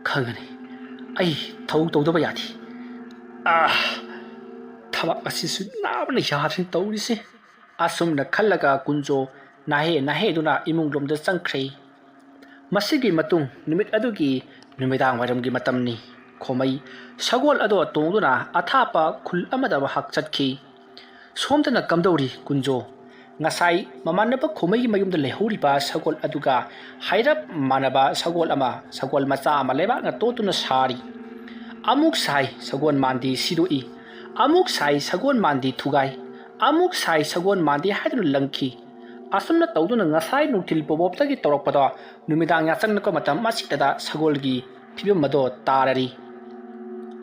ꯈꯪꯒꯅꯤ꯫ ꯑꯩ ꯊꯧ ꯇꯧꯗꯕ ꯌꯥꯗꯦ꯫ ꯑꯥ, ꯊꯕꯥꯛ ꯑꯁꯤꯁꯨ ꯅꯥꯕꯅ ꯌꯥꯗ꯭ꯔꯦ ꯇꯧꯔꯤꯁꯦ꯫ ꯑꯁꯨꯝꯅ ꯈꯜꯂꯒ ꯀꯨꯟꯖꯣ ꯅꯥꯍꯦ ꯅꯥꯍꯦꯗꯨꯅ ꯏꯃꯨꯡꯂꯣꯝꯗ ꯆꯪꯈ꯭ꯔꯦ꯫ ꯃꯁꯤꯒꯤ ꯃꯇꯨꯡ ꯅꯨꯃꯤꯠ ꯑꯗꯨꯒꯤ ꯅꯨꯃꯤꯗꯥꯡ ꯋꯥꯏꯔꯝꯒꯤ ꯃꯇꯝꯅꯤ꯫ ꯈꯣꯃꯩ ꯁꯒꯣꯜ ꯑꯗꯣ ꯇꯣꯡꯗꯨꯅ ꯑꯊꯥꯞꯄ ꯈꯨꯜ ꯑꯃꯗ ꯃꯍꯥꯛ ꯆꯠꯈꯤ꯫ ꯁꯣꯝꯗꯅ ꯀꯝꯗꯧꯔꯤ ꯀꯨꯟꯖꯣ? ꯉꯁꯥꯏ ꯃꯃꯥꯟꯅꯕ ꯈꯣꯃꯩꯒꯤ ꯃꯌꯨꯝꯗ ꯂꯩꯍꯧꯔꯤꯕ ꯁꯒꯣꯜ ꯑꯗꯨꯒ ꯍꯥꯏꯔꯞ ꯃꯥꯟꯅꯕ ꯁꯒꯣꯜ ꯑꯃ, ꯁꯒꯣꯜ ꯃꯆꯥ ꯑꯃ ꯂꯩꯕꯥꯛꯅ ꯇꯣꯠꯇꯨꯅ ꯁꯥꯔꯤ꯫ ꯑꯃꯨꯛ ꯁꯥꯏ ꯁꯒꯣꯜ ꯃꯥꯟꯗꯤ ꯁꯤꯗꯣꯛꯏ, ꯑꯃꯨꯛ ꯁꯥꯏ ꯁꯒꯣꯜ ꯃꯥꯟꯗꯤ ꯊꯨꯒꯥꯏ, ꯑꯃꯨꯛ ꯁꯥꯏ ꯁꯒꯣꯜ ꯃꯥꯟꯗꯤ ꯍꯥꯏꯗꯨꯅ ꯂꯪꯈꯤ꯫ ꯑꯁꯨꯝꯅ ꯇꯧꯗꯨꯅ ꯉꯁꯥꯏ ꯅꯨꯡꯊꯤꯜ ꯄꯣꯕꯣꯞꯇꯒꯤ ꯇꯧꯔꯛꯄꯗꯣ ꯅꯨꯃꯤꯗꯥꯡ ꯌꯥꯆꯪꯉꯛꯄ ꯃꯇꯝ ꯑꯁꯤꯗ ꯁꯒꯣꯜꯒꯤ ꯐꯤꯕꯝ ꯑꯗꯣ ꯇꯥꯔꯔꯤ꯫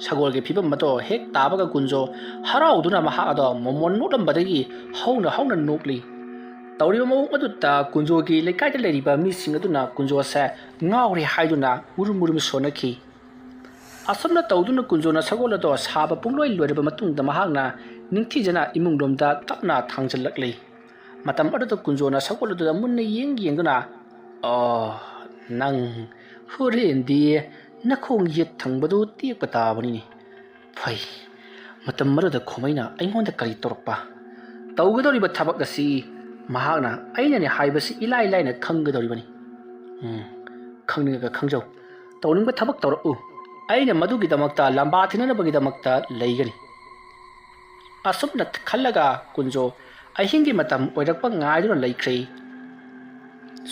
ꯁꯒꯣꯜꯒꯤ ꯐꯤꯕꯝ ꯑꯗꯣ ꯍꯦꯛ ꯇꯥꯕꯒ ꯀꯨꯟꯖꯣ ꯍꯔꯥꯎꯗꯨꯅ ꯃꯍꯥꯛ ꯑꯗꯣ ꯃꯣꯃꯣꯟ ꯅꯣꯛꯂꯝꯕꯗꯒꯤ ꯍꯧꯅ ꯍꯧꯅ ꯅꯣꯛꯂꯤ꯫ ꯇꯧꯔꯤꯕ ꯃꯑꯣꯡ ꯑꯗꯨꯗ ꯀꯨꯟꯖꯣꯒꯤ ꯂꯩꯀꯥꯏꯗ ꯂꯩꯔꯤꯕ ꯃꯤꯁꯤꯡ ꯑꯗꯨꯅ ꯀꯨꯟꯖꯣꯁꯦ ꯉꯥꯎꯔꯦ ꯍꯥꯏꯗꯨꯅ ꯎꯔꯨꯝ ꯎꯔꯨꯝ ꯁꯣꯟꯅꯈꯤ꯫ ꯑꯁꯨꯝꯅ ꯇꯧꯗꯨꯅ ꯀꯨꯟꯖꯣꯅ ꯁꯒꯣꯜ ꯑꯗꯣ ꯁꯥꯕ ꯄꯨꯡꯂꯣꯏ ꯂꯣꯏꯔꯕ ꯃꯇꯨꯡꯗ ꯃꯍꯥꯛꯅ ꯅꯤꯡꯊꯤꯖꯅ ꯏꯃꯨꯡꯂꯣꯝꯗ ꯇꯞꯅ ꯊꯥꯡꯖꯜꯂꯛꯂꯤ꯫ ꯃꯇꯝ ꯑꯗꯨꯗ ꯀꯨꯟꯖꯣꯅ ꯁꯒꯣꯜ ꯑꯗꯨꯗ ꯃꯨꯟꯅ ꯌꯦꯡ ꯌꯦꯡꯗꯨꯅ, "ꯑꯣ, ꯅꯪ ꯍꯣꯔꯦꯟꯗꯤ ꯅꯈꯣꯡ ꯌꯦꯠ ꯊꯪꯕꯗꯨ ꯇꯦꯛꯄ ꯇꯥꯕꯅꯤꯅꯦ꯫ ꯐꯩ, ꯃꯇꯝ ꯑꯗꯨꯗ ꯈꯣꯃꯩꯅ ꯑꯩꯉꯣꯟꯗ ꯀꯔꯤ ꯇꯧꯔꯛꯄ? ꯇꯧꯒꯗꯧꯔꯤꯕ ꯊꯕꯛ ꯑꯁꯤ ꯃꯍꯥꯛꯅ ꯑꯩꯅꯅꯦ ꯍꯥꯏꯕꯁꯤ ꯏꯂꯥꯏ ꯂꯥꯏꯅ ꯈꯪꯒꯗꯧꯔꯤꯕꯅꯤ꯫ ꯎꯝ, ꯈꯪꯅꯤꯡꯉꯒ ꯈꯪꯖꯧ꯫ ꯇꯧꯅꯤꯡꯕ ꯊꯕꯛ ꯇꯧꯔꯛꯎ꯫ ꯑꯩꯅ ꯃꯗꯨꯒꯤꯗꯃꯛꯇ ꯂꯝꯕꯥ ꯊꯤꯅꯅꯕꯒꯤꯗꯃꯛꯇ ꯂꯩꯒꯅꯤ꯫" ꯑꯁꯨꯝꯅ ꯈꯜꯂꯒ ꯀꯨꯟꯖꯣ ꯑꯍꯤꯡꯒꯤ ꯃꯇꯝ ꯑꯣꯏꯔꯛꯄ ꯉꯥꯏꯗꯨꯅ ꯂꯩꯈ꯭ꯔꯦ꯫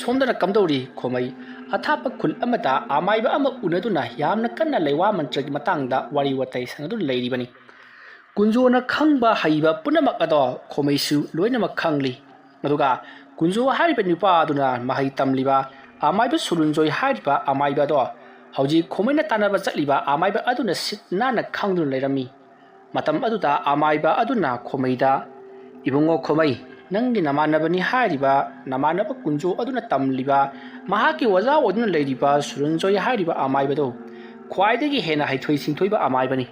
ꯁꯣꯝꯗꯅ ꯀꯝꯗꯧꯔꯤ ꯈꯣꯃꯩ? ꯑꯊꯥꯞꯄ ꯈꯨꯜ ꯑꯃꯗ ꯑꯃꯥꯏꯕ ꯑꯃ ꯎꯅꯗꯨꯅ ꯌꯥꯝꯅ ꯀꯟꯅ ꯂꯩꯋꯥ ꯃꯟꯇ꯭ꯔꯒꯤ ꯃꯇꯥꯡꯗ ꯋꯥꯔꯤ ꯋꯥꯇꯥꯏ ꯁꯥꯟꯅꯗꯨꯅ ꯂꯩꯔꯤꯕꯅꯤ꯫ ꯀꯨꯟꯖꯣꯅ ꯈꯪꯕ ꯍꯩꯕ ꯄꯨꯝꯅꯃꯛ ꯑꯗꯣ ꯈꯣꯃꯩꯁꯨ ꯂꯣꯏꯅꯃꯛ ꯈꯪꯂꯤ꯫ ꯑꯗꯨꯒ ꯀꯨꯟꯖꯣ ꯍꯥꯏꯔꯤꯕ ꯅꯨꯄꯥ ꯑꯗꯨꯅ ꯃꯍꯩ ꯇꯝꯂꯤꯕ ꯑꯃꯥꯏꯕ ꯁꯨꯔꯨꯟꯖꯣꯏ ꯍꯥꯏꯔꯤꯕ ꯑꯃꯥꯏꯕ ꯑꯗꯣ ꯍꯧꯖꯤꯛ ꯈꯣꯃꯩꯅ ꯇꯥꯟꯅꯕ ꯆꯠꯂꯤꯕ ꯑꯃꯥꯏꯕ ꯑꯗꯨꯅ ꯁꯤꯠ ꯅꯥꯟꯅ ꯈꯪꯗꯨꯅ ꯂꯩꯔꯝꯃꯤ꯫ ꯃꯇꯝ ꯑꯗꯨꯗ ꯑꯃꯥꯏꯕ ꯑꯗꯨꯅ ꯈꯣꯃꯩꯗ, "ꯏꯕꯨꯡꯉꯣ ꯈꯣꯃꯩ, ꯅꯪꯒꯤ ꯅꯃꯥꯟꯅꯕꯅꯤ ꯍꯥꯏꯔꯤꯕ ꯅꯃꯥꯟꯅꯕ ꯀꯨꯟꯖꯣ ꯑꯗꯨꯅ ꯇꯝꯂꯤꯕ, ꯃꯍꯥꯛꯀꯤ ꯑꯣꯖꯥ ꯑꯣꯏꯗꯨꯅ ꯂꯩꯔꯤꯕ ꯁꯨꯔꯨꯟꯖꯣꯏ ꯍꯥꯏꯔꯤꯕ ꯑꯃꯥꯏꯕꯗꯣ ꯈ꯭ꯋꯥꯏꯗꯒꯤ ꯍꯦꯟꯅ ꯍꯩꯊꯣꯏ ꯁꯤꯡꯊꯣꯏꯕ ꯑꯃꯥꯏꯕꯅꯤ꯫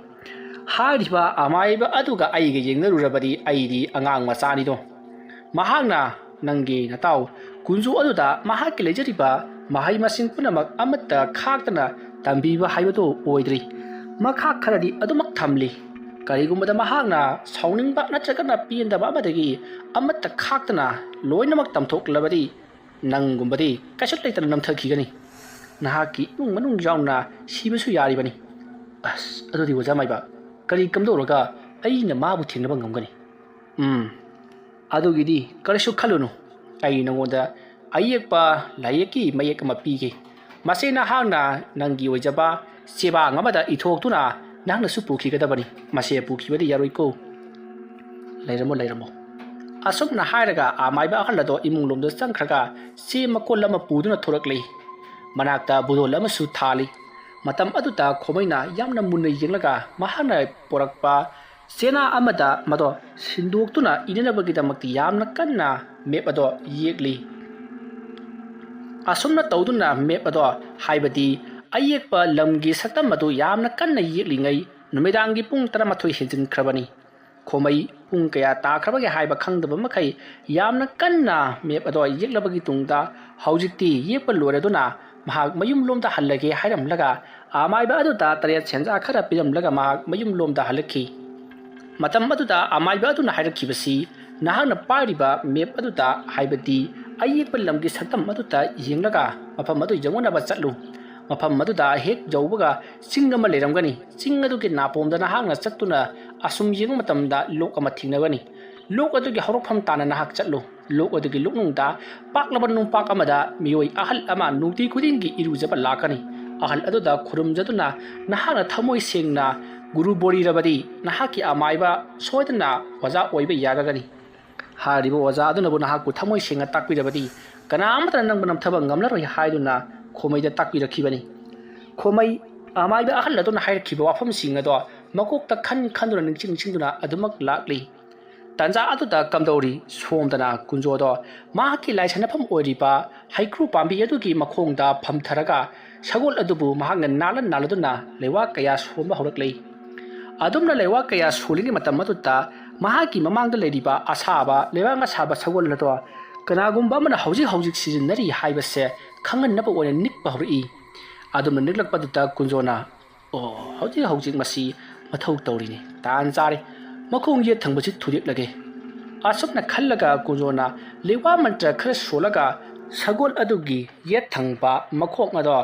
ꯍꯥꯏꯔꯤꯕ ꯑꯃꯥꯏꯕ ꯑꯗꯨꯒ ꯑꯩꯒ ꯌꯦꯡꯅꯔꯨꯔꯕꯗꯤ ꯑꯩꯗꯤ ꯑꯉꯥꯡ ꯃꯆꯥꯅꯤꯗꯣ꯫ ꯃꯍꯥꯛꯅ ꯅꯪꯒꯤ ꯅꯇꯥꯎ ꯀꯨꯟꯖꯨ ꯑꯗꯨꯗ ꯃꯍꯥꯛꯀꯤ ꯂꯩꯖꯔꯤꯕ ꯃꯍꯩ ꯃꯁꯤꯡ ꯄꯨꯝꯅꯃꯛ ꯑꯃꯠꯇ ꯈꯥꯛꯇꯅ ꯇꯝꯕꯤꯕ ꯍꯥꯏꯕꯗꯨ ꯑꯣꯏꯗ꯭ꯔꯤ꯫ ꯃꯈꯥ ꯈꯔꯗꯤ ꯑꯗꯨꯃꯛ ꯊꯝꯂꯤ꯫ ꯀꯔꯤꯒꯨꯝꯕꯗ ꯃꯍꯥꯛꯅ ꯁꯥꯎꯅꯤꯡꯕ ꯅꯠꯇ꯭ꯔꯒꯅ ꯄꯦꯟꯗꯕ ꯑꯃꯗꯒꯤ ꯑꯃꯠꯇ ꯈꯥꯛꯇꯅ ꯂꯣꯏꯅꯃꯛ ꯇꯝꯊꯣꯛꯂꯕꯗꯤ ꯅꯪꯒꯨꯝꯕꯗꯤ ꯀꯩꯁꯨ ꯂꯩꯇꯅ ꯅꯝꯊꯈꯤꯒꯅꯤ꯫ ꯅꯍꯥꯛꯀꯤ ꯏꯃꯨꯡ ꯃꯅꯨꯡ ꯌꯥꯎꯅ ꯁꯤꯕꯁꯨ ꯌꯥꯔꯤꯕꯅꯤ꯫ ꯑꯁ, ꯑꯗꯨꯗꯤ ꯑꯣꯖꯥ ꯃꯥꯏꯕ, ꯀꯔꯤ ꯀꯝꯗꯧꯔꯒ ꯑꯩꯅ ꯃꯥꯕꯨ ꯊꯦꯡꯅꯕ ꯉꯝꯒꯅꯤ? ꯎꯝ, "ꯑꯗꯨꯒꯤꯗꯤ ꯀꯔꯤꯁꯨ ꯈꯜꯂꯨꯅꯨ꯫ ꯑꯩ ꯅꯉꯣꯟꯗ ꯑꯌꯦꯛꯄ ꯂꯥꯏꯌꯦꯛꯀꯤ ꯃꯌꯦꯛ ꯑꯃ ꯄꯤꯒꯦ꯫ ꯃꯁꯤ ꯅꯍꯥꯛꯅ ꯅꯪꯒꯤ ꯑꯣꯏꯖꯕ ꯆꯦꯕꯥꯡ ꯑꯃꯗ ꯏꯊꯣꯛꯇꯨꯅ ꯅꯍꯥꯛꯅꯁꯨ ꯄꯨꯈꯤꯒꯗꯕꯅꯤ꯫ ꯃꯁꯦ ꯄꯨꯈꯤꯕꯗꯤ ꯌꯥꯔꯣꯏꯀꯣ꯫ ꯂꯩꯔꯝꯃꯣ, ꯂꯩꯔꯝꯃꯣ꯫" ꯑꯁꯨꯝꯅ ꯍꯥꯏꯔꯒ ꯑꯃꯥꯏꯕ ꯑꯍꯜ ꯑꯗꯣ ꯏꯃꯨꯡ ꯂꯣꯝꯗ ꯆꯪꯈ꯭ꯔꯒ ꯆꯦ ꯃꯀꯣꯜ ꯑꯃ ꯄꯨꯗꯨꯅ ꯊꯣꯔꯛꯂꯤ꯫ ꯃꯅꯥꯛꯇ ꯕꯨꯗꯣꯜ ꯑꯃꯁꯨ ꯊꯥꯜꯂꯤ꯫ ꯃꯇꯝ ꯑꯗꯨꯗ ꯈꯣꯃꯩꯅ ꯌꯥꯝꯅ ꯃꯨꯟꯅ ꯌꯦꯡꯂꯒ ꯃꯍꯥꯛꯅ ꯄꯣꯔꯛꯄ ꯆꯦꯅꯥ ꯑꯃꯗ ꯃꯗꯣ ꯁꯤꯟꯗꯣꯛꯇꯨꯅ ꯏꯅꯅꯕꯒꯤꯗꯃꯛꯇꯤ ꯌꯥꯝꯅ ꯀꯟꯅ ꯃꯦꯞ ꯑꯗꯣ ꯌꯦꯛꯂꯤ꯫ ꯑꯁꯨꯝꯅ ꯇꯧꯗꯨꯅ ꯃꯦꯞ ꯑꯗꯣ, ꯍꯥꯏꯕꯗꯤ ꯑꯌꯦꯛꯄ ꯂꯝꯒꯤ ꯁꯛꯇꯝ ꯑꯗꯨ ꯌꯥꯝꯅ ꯀꯟꯅ ꯌꯦꯛꯂꯤꯉꯩ ꯅꯨꯃꯤꯗꯥꯡꯒꯤ ꯄꯨꯡ ꯇꯔꯥꯃꯥꯊꯣꯏ ꯍꯦꯟꯖꯤꯟꯈ꯭ꯔꯕꯅꯤ꯫ ꯈꯣꯃꯩ ꯄꯨꯡ ꯀꯌꯥ ꯇꯥꯈ꯭ꯔꯕꯒꯦ ꯍꯥꯏꯕ ꯈꯪꯗꯕ ꯃꯈꯩ ꯌꯥꯝꯅ ꯀꯟꯅ ꯃꯦꯞ ꯑꯗꯣ ꯌꯦꯛꯂꯕꯒꯤ ꯇꯨꯡꯗ ꯍꯧꯖꯤꯛꯇꯤ ꯌꯦꯛꯄ ꯂꯣꯏꯔꯗꯨꯅ ꯃꯍꯥꯛ ꯃꯌꯨꯝꯂꯣꯝꯗ ꯍꯜꯂꯒꯦ ꯍꯥꯏꯔꯝꯂꯒ ꯑꯃꯥꯏꯕ ꯑꯗꯨꯗ ꯇꯔꯦꯠ ꯁꯦꯟꯖꯥ ꯈꯔ ꯄꯤꯔꯝꯂꯒ ꯃꯍꯥꯛ ꯃꯌꯨꯝꯂꯣꯝꯗ ꯍꯜꯂꯛꯈꯤ꯫ ꯃꯇꯝ ꯑꯗꯨꯗ ꯑꯃꯥꯏꯕ ꯑꯗꯨꯅ ꯍꯥꯏꯔꯛꯈꯤꯕꯁꯤ, "ꯅꯍꯥꯛꯅ ꯄꯥꯏꯔꯤꯕ ꯃꯦꯞ ꯑꯗꯨꯗ, ꯍꯥꯏꯕꯗꯤ ꯑꯌꯦꯛꯄ ꯂꯝꯒꯤ ꯁꯛꯇꯝ ꯑꯗꯨꯗ ꯌꯦꯡꯂꯒ ꯃꯐꯝ ꯑꯗꯨ ꯌꯧꯅꯅꯕ ꯆꯠꯂꯨ꯫ ꯃꯐꯝ ꯑꯗꯨꯗ ꯍꯦꯛ ꯌꯧꯕꯒ ꯆꯤꯡ ꯑꯃ ꯂꯩꯔꯝꯒꯅꯤ꯫ ꯆꯤꯡ ꯑꯗꯨꯒꯤ ꯅꯥꯄꯣꯝꯗ ꯅꯍꯥꯛꯅ ꯆꯠꯇꯨꯅ ꯑꯁꯨꯝ ꯌꯦꯡꯕ ꯃꯇꯝꯗ ꯂꯣꯛ ꯑꯃ ꯊꯦꯡꯅꯒꯅꯤ꯫ ꯂꯣꯛ ꯑꯗꯨꯒꯤ ꯍꯧꯔꯛꯐꯝ ꯇꯥꯟꯅ ꯅꯍꯥꯛ ꯆꯠꯂꯨ꯫ ꯂꯣꯛ ꯑꯗꯨꯒꯤ ꯂꯣꯛꯅꯨꯡꯗ ꯄꯥꯛꯂꯕ ꯅꯨꯡꯄꯥꯛ ꯑꯃꯗ ꯃꯤꯑꯣꯏ ꯑꯍꯜ ꯑꯃ ꯅꯨꯡꯇꯤ ꯈꯨꯗꯤꯡꯒꯤ ꯏꯔꯨꯖꯕ ꯂꯥꯛꯀꯅꯤ꯫ ꯑꯍꯜ ꯑꯗꯨꯗ ꯈꯨꯔꯨꯝꯖꯗꯨꯅ ꯅꯍꯥꯛꯅ ꯊꯃꯣꯏ ꯁꯦꯡꯅ ꯒꯨꯔꯨ ꯕꯣꯔꯤꯔꯕꯗꯤ ꯅꯍꯥꯛꯀꯤ ꯑꯃꯥꯏꯕ ꯁꯣꯏꯗꯅ ꯑꯣꯖꯥ ꯑꯣꯏꯕ ꯌꯥꯒꯒꯅꯤ꯫" ꯍꯥꯏꯔꯤꯕ ꯑꯣꯖꯥ ꯑꯗꯨꯅꯕꯨ ꯅꯍꯥꯛꯄꯨ ꯊꯃꯣꯏ ꯁꯦꯡꯅ ꯇꯥꯛꯄꯤꯔꯕꯗꯤ ꯀꯅꯥ ꯑꯃꯠꯇꯅ ꯅꯪꯕꯨ ꯅꯝꯊꯕ ꯉꯝꯂꯔꯣꯏ ꯍꯥꯏꯗꯨꯅ ꯈꯣꯃꯩꯗ ꯇꯥꯛꯄꯤꯔꯛꯈꯤꯕꯅꯤ꯫ ꯈꯣꯃꯩ ꯑꯃꯥꯏꯕ ꯑꯍꯜ ꯑꯗꯨꯅ ꯍꯥꯏꯔꯛꯈꯤꯕ ꯋꯥꯐꯝꯁꯤꯡ ꯑꯗꯣ ꯃꯀꯣꯛꯇ ꯈꯟ ꯈꯟꯗꯨꯅ ꯅꯤꯡꯁꯤꯡ ꯅꯤꯡꯁꯤꯡꯗꯨꯅ ꯑꯗꯨꯃꯛ ꯂꯥꯛꯂꯤ꯫ ꯇꯥꯟꯖꯥ ꯑꯗꯨꯗ ꯀꯝꯗꯧꯔꯤ ꯁꯣꯝꯗꯅ ꯀꯨꯟꯖꯣꯗꯣ ꯃꯍꯥꯛꯀꯤ ꯂꯥꯏꯁꯥꯟꯅꯐꯝ ꯑꯣꯏꯔꯤꯕ ꯍꯩꯀ꯭ꯔꯨ ꯄꯥꯝꯕꯤ ꯑꯗꯨꯒꯤ ꯃꯈꯣꯡꯗ ꯐꯝꯊꯔꯒ ꯁꯒꯣꯜ ꯑꯗꯨꯕꯨ ꯃꯍꯥꯛꯅ ꯅꯥꯜꯂ ꯅꯥꯜꯂꯗꯨꯅ ꯂꯩꯋꯥ ꯀꯌꯥ ꯁꯣꯟꯕ ꯍꯧꯔꯛꯂꯤ꯫ ꯑꯗꯨꯝꯅ ꯂꯩꯋꯥ ꯀꯌꯥ ꯁꯣꯜꯂꯤꯉꯩ ꯃꯇꯝ ꯑꯗꯨꯗ ꯃꯍꯥꯛꯀꯤ ꯃꯃꯥꯡꯗ ꯂꯩꯔꯤꯕ ꯑꯁꯥꯕ, ꯂꯩꯕꯥꯛ ꯑꯁꯥꯕ ꯁꯒꯣꯜ ꯑꯗꯣ ꯀꯅꯥꯒꯨꯝꯕ ꯑꯃꯅ ꯍꯧꯖꯤꯛ ꯍꯧꯖꯤꯛ ꯁꯤꯖꯤꯟꯅꯔꯤ ꯍꯥꯏꯕꯁꯦ ꯈꯪꯍꯟꯅꯕ ꯑꯣꯏꯅ ꯅꯤꯛꯄ ꯍꯧꯔꯛꯏ꯫ ꯑꯗꯨꯝꯅ ꯅꯤꯛꯂꯛꯄꯗꯨꯗ ꯀꯨꯟꯖꯣꯅ, "ꯑꯣ, ꯍꯧꯖꯤꯛ ꯍꯧꯖꯤꯛ ꯃꯁꯤ ꯃꯊꯧ ꯇꯧꯔꯤꯅꯤ꯫ ꯇꯥꯟ ꯆꯥꯔꯦ꯫ ꯃꯈꯣꯡ ꯌꯦꯠ ꯊꯪꯕꯁꯤ ꯊꯨꯗꯦꯛꯂꯒꯦ꯫" ꯑꯁꯨꯝꯅ ꯈꯜꯂꯒ ꯀꯨꯟꯖꯣꯅ ꯂꯩꯋꯥ ꯃꯟꯇ꯭ꯔ ꯈꯔ ꯁꯣꯜꯂꯒ ꯁꯒꯣꯜ ꯑꯗꯨꯒꯤ ꯌꯦꯠ ꯊꯪꯕ ꯃꯈꯣꯡ ꯑꯗꯣ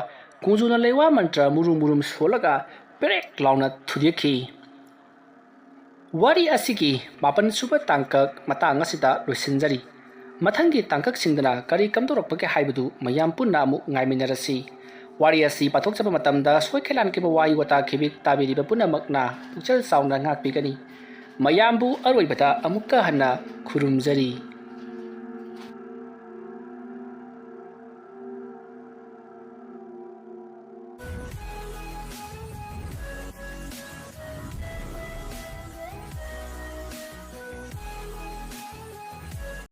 ꯀꯨꯟꯖꯣꯅ ꯂꯩꯋꯥ ꯃꯟꯇ꯭ꯔ ꯃꯨꯔꯨꯝ ꯃꯨꯔꯨꯝ ꯁꯣꯜꯂꯒ ꯄꯦꯔꯦꯛ ꯂꯥꯎꯅ ꯊꯨꯗꯦꯛꯈꯤ꯫ ꯋꯥꯔꯤ ꯑꯁꯤꯒꯤ ꯃꯥꯄꯟ ꯁꯨꯕ ꯇꯥꯡꯀꯛ ꯃꯇꯥꯡ ꯑꯁꯤꯗ ꯂꯣꯏꯁꯤꯟꯖꯔꯤ꯫ ꯃꯊꯪꯒꯤ ꯇꯥꯡꯀꯛꯁꯤꯡꯗꯅ ꯀꯔꯤ ꯀꯝꯗꯧꯔꯛꯄꯒꯦ ꯍꯥꯏꯕꯗꯨ ꯃꯌꯥꯝ ꯄꯨꯟꯅ ꯑꯃꯨꯛ ꯉꯥꯏꯃꯤꯟꯅꯔꯁꯤ꯫ ꯋꯥꯔꯤ ꯑꯁꯤ ꯄꯥꯊꯣꯛꯆꯕ ꯃꯇꯝꯗ ꯁꯣꯏꯈꯦꯂꯥꯟꯈꯤꯕ ꯋꯥꯍꯩ ꯋꯥꯇꯥ ꯈꯤꯕꯤꯛ ꯇꯥꯕꯤꯔꯤꯕ ꯄꯨꯝꯅꯃꯛꯅ ꯄꯨꯛꯆꯦꯜ ꯆꯥꯎꯅ ꯉꯥꯛꯄꯤꯒꯅꯤ꯫ ꯃꯌꯥꯝꯕꯨ ꯑꯔꯣꯏꯕꯗ ꯑꯃꯨꯛꯀ ꯍꯟꯅ ꯈꯨꯔꯨꯝꯖꯔꯤ꯫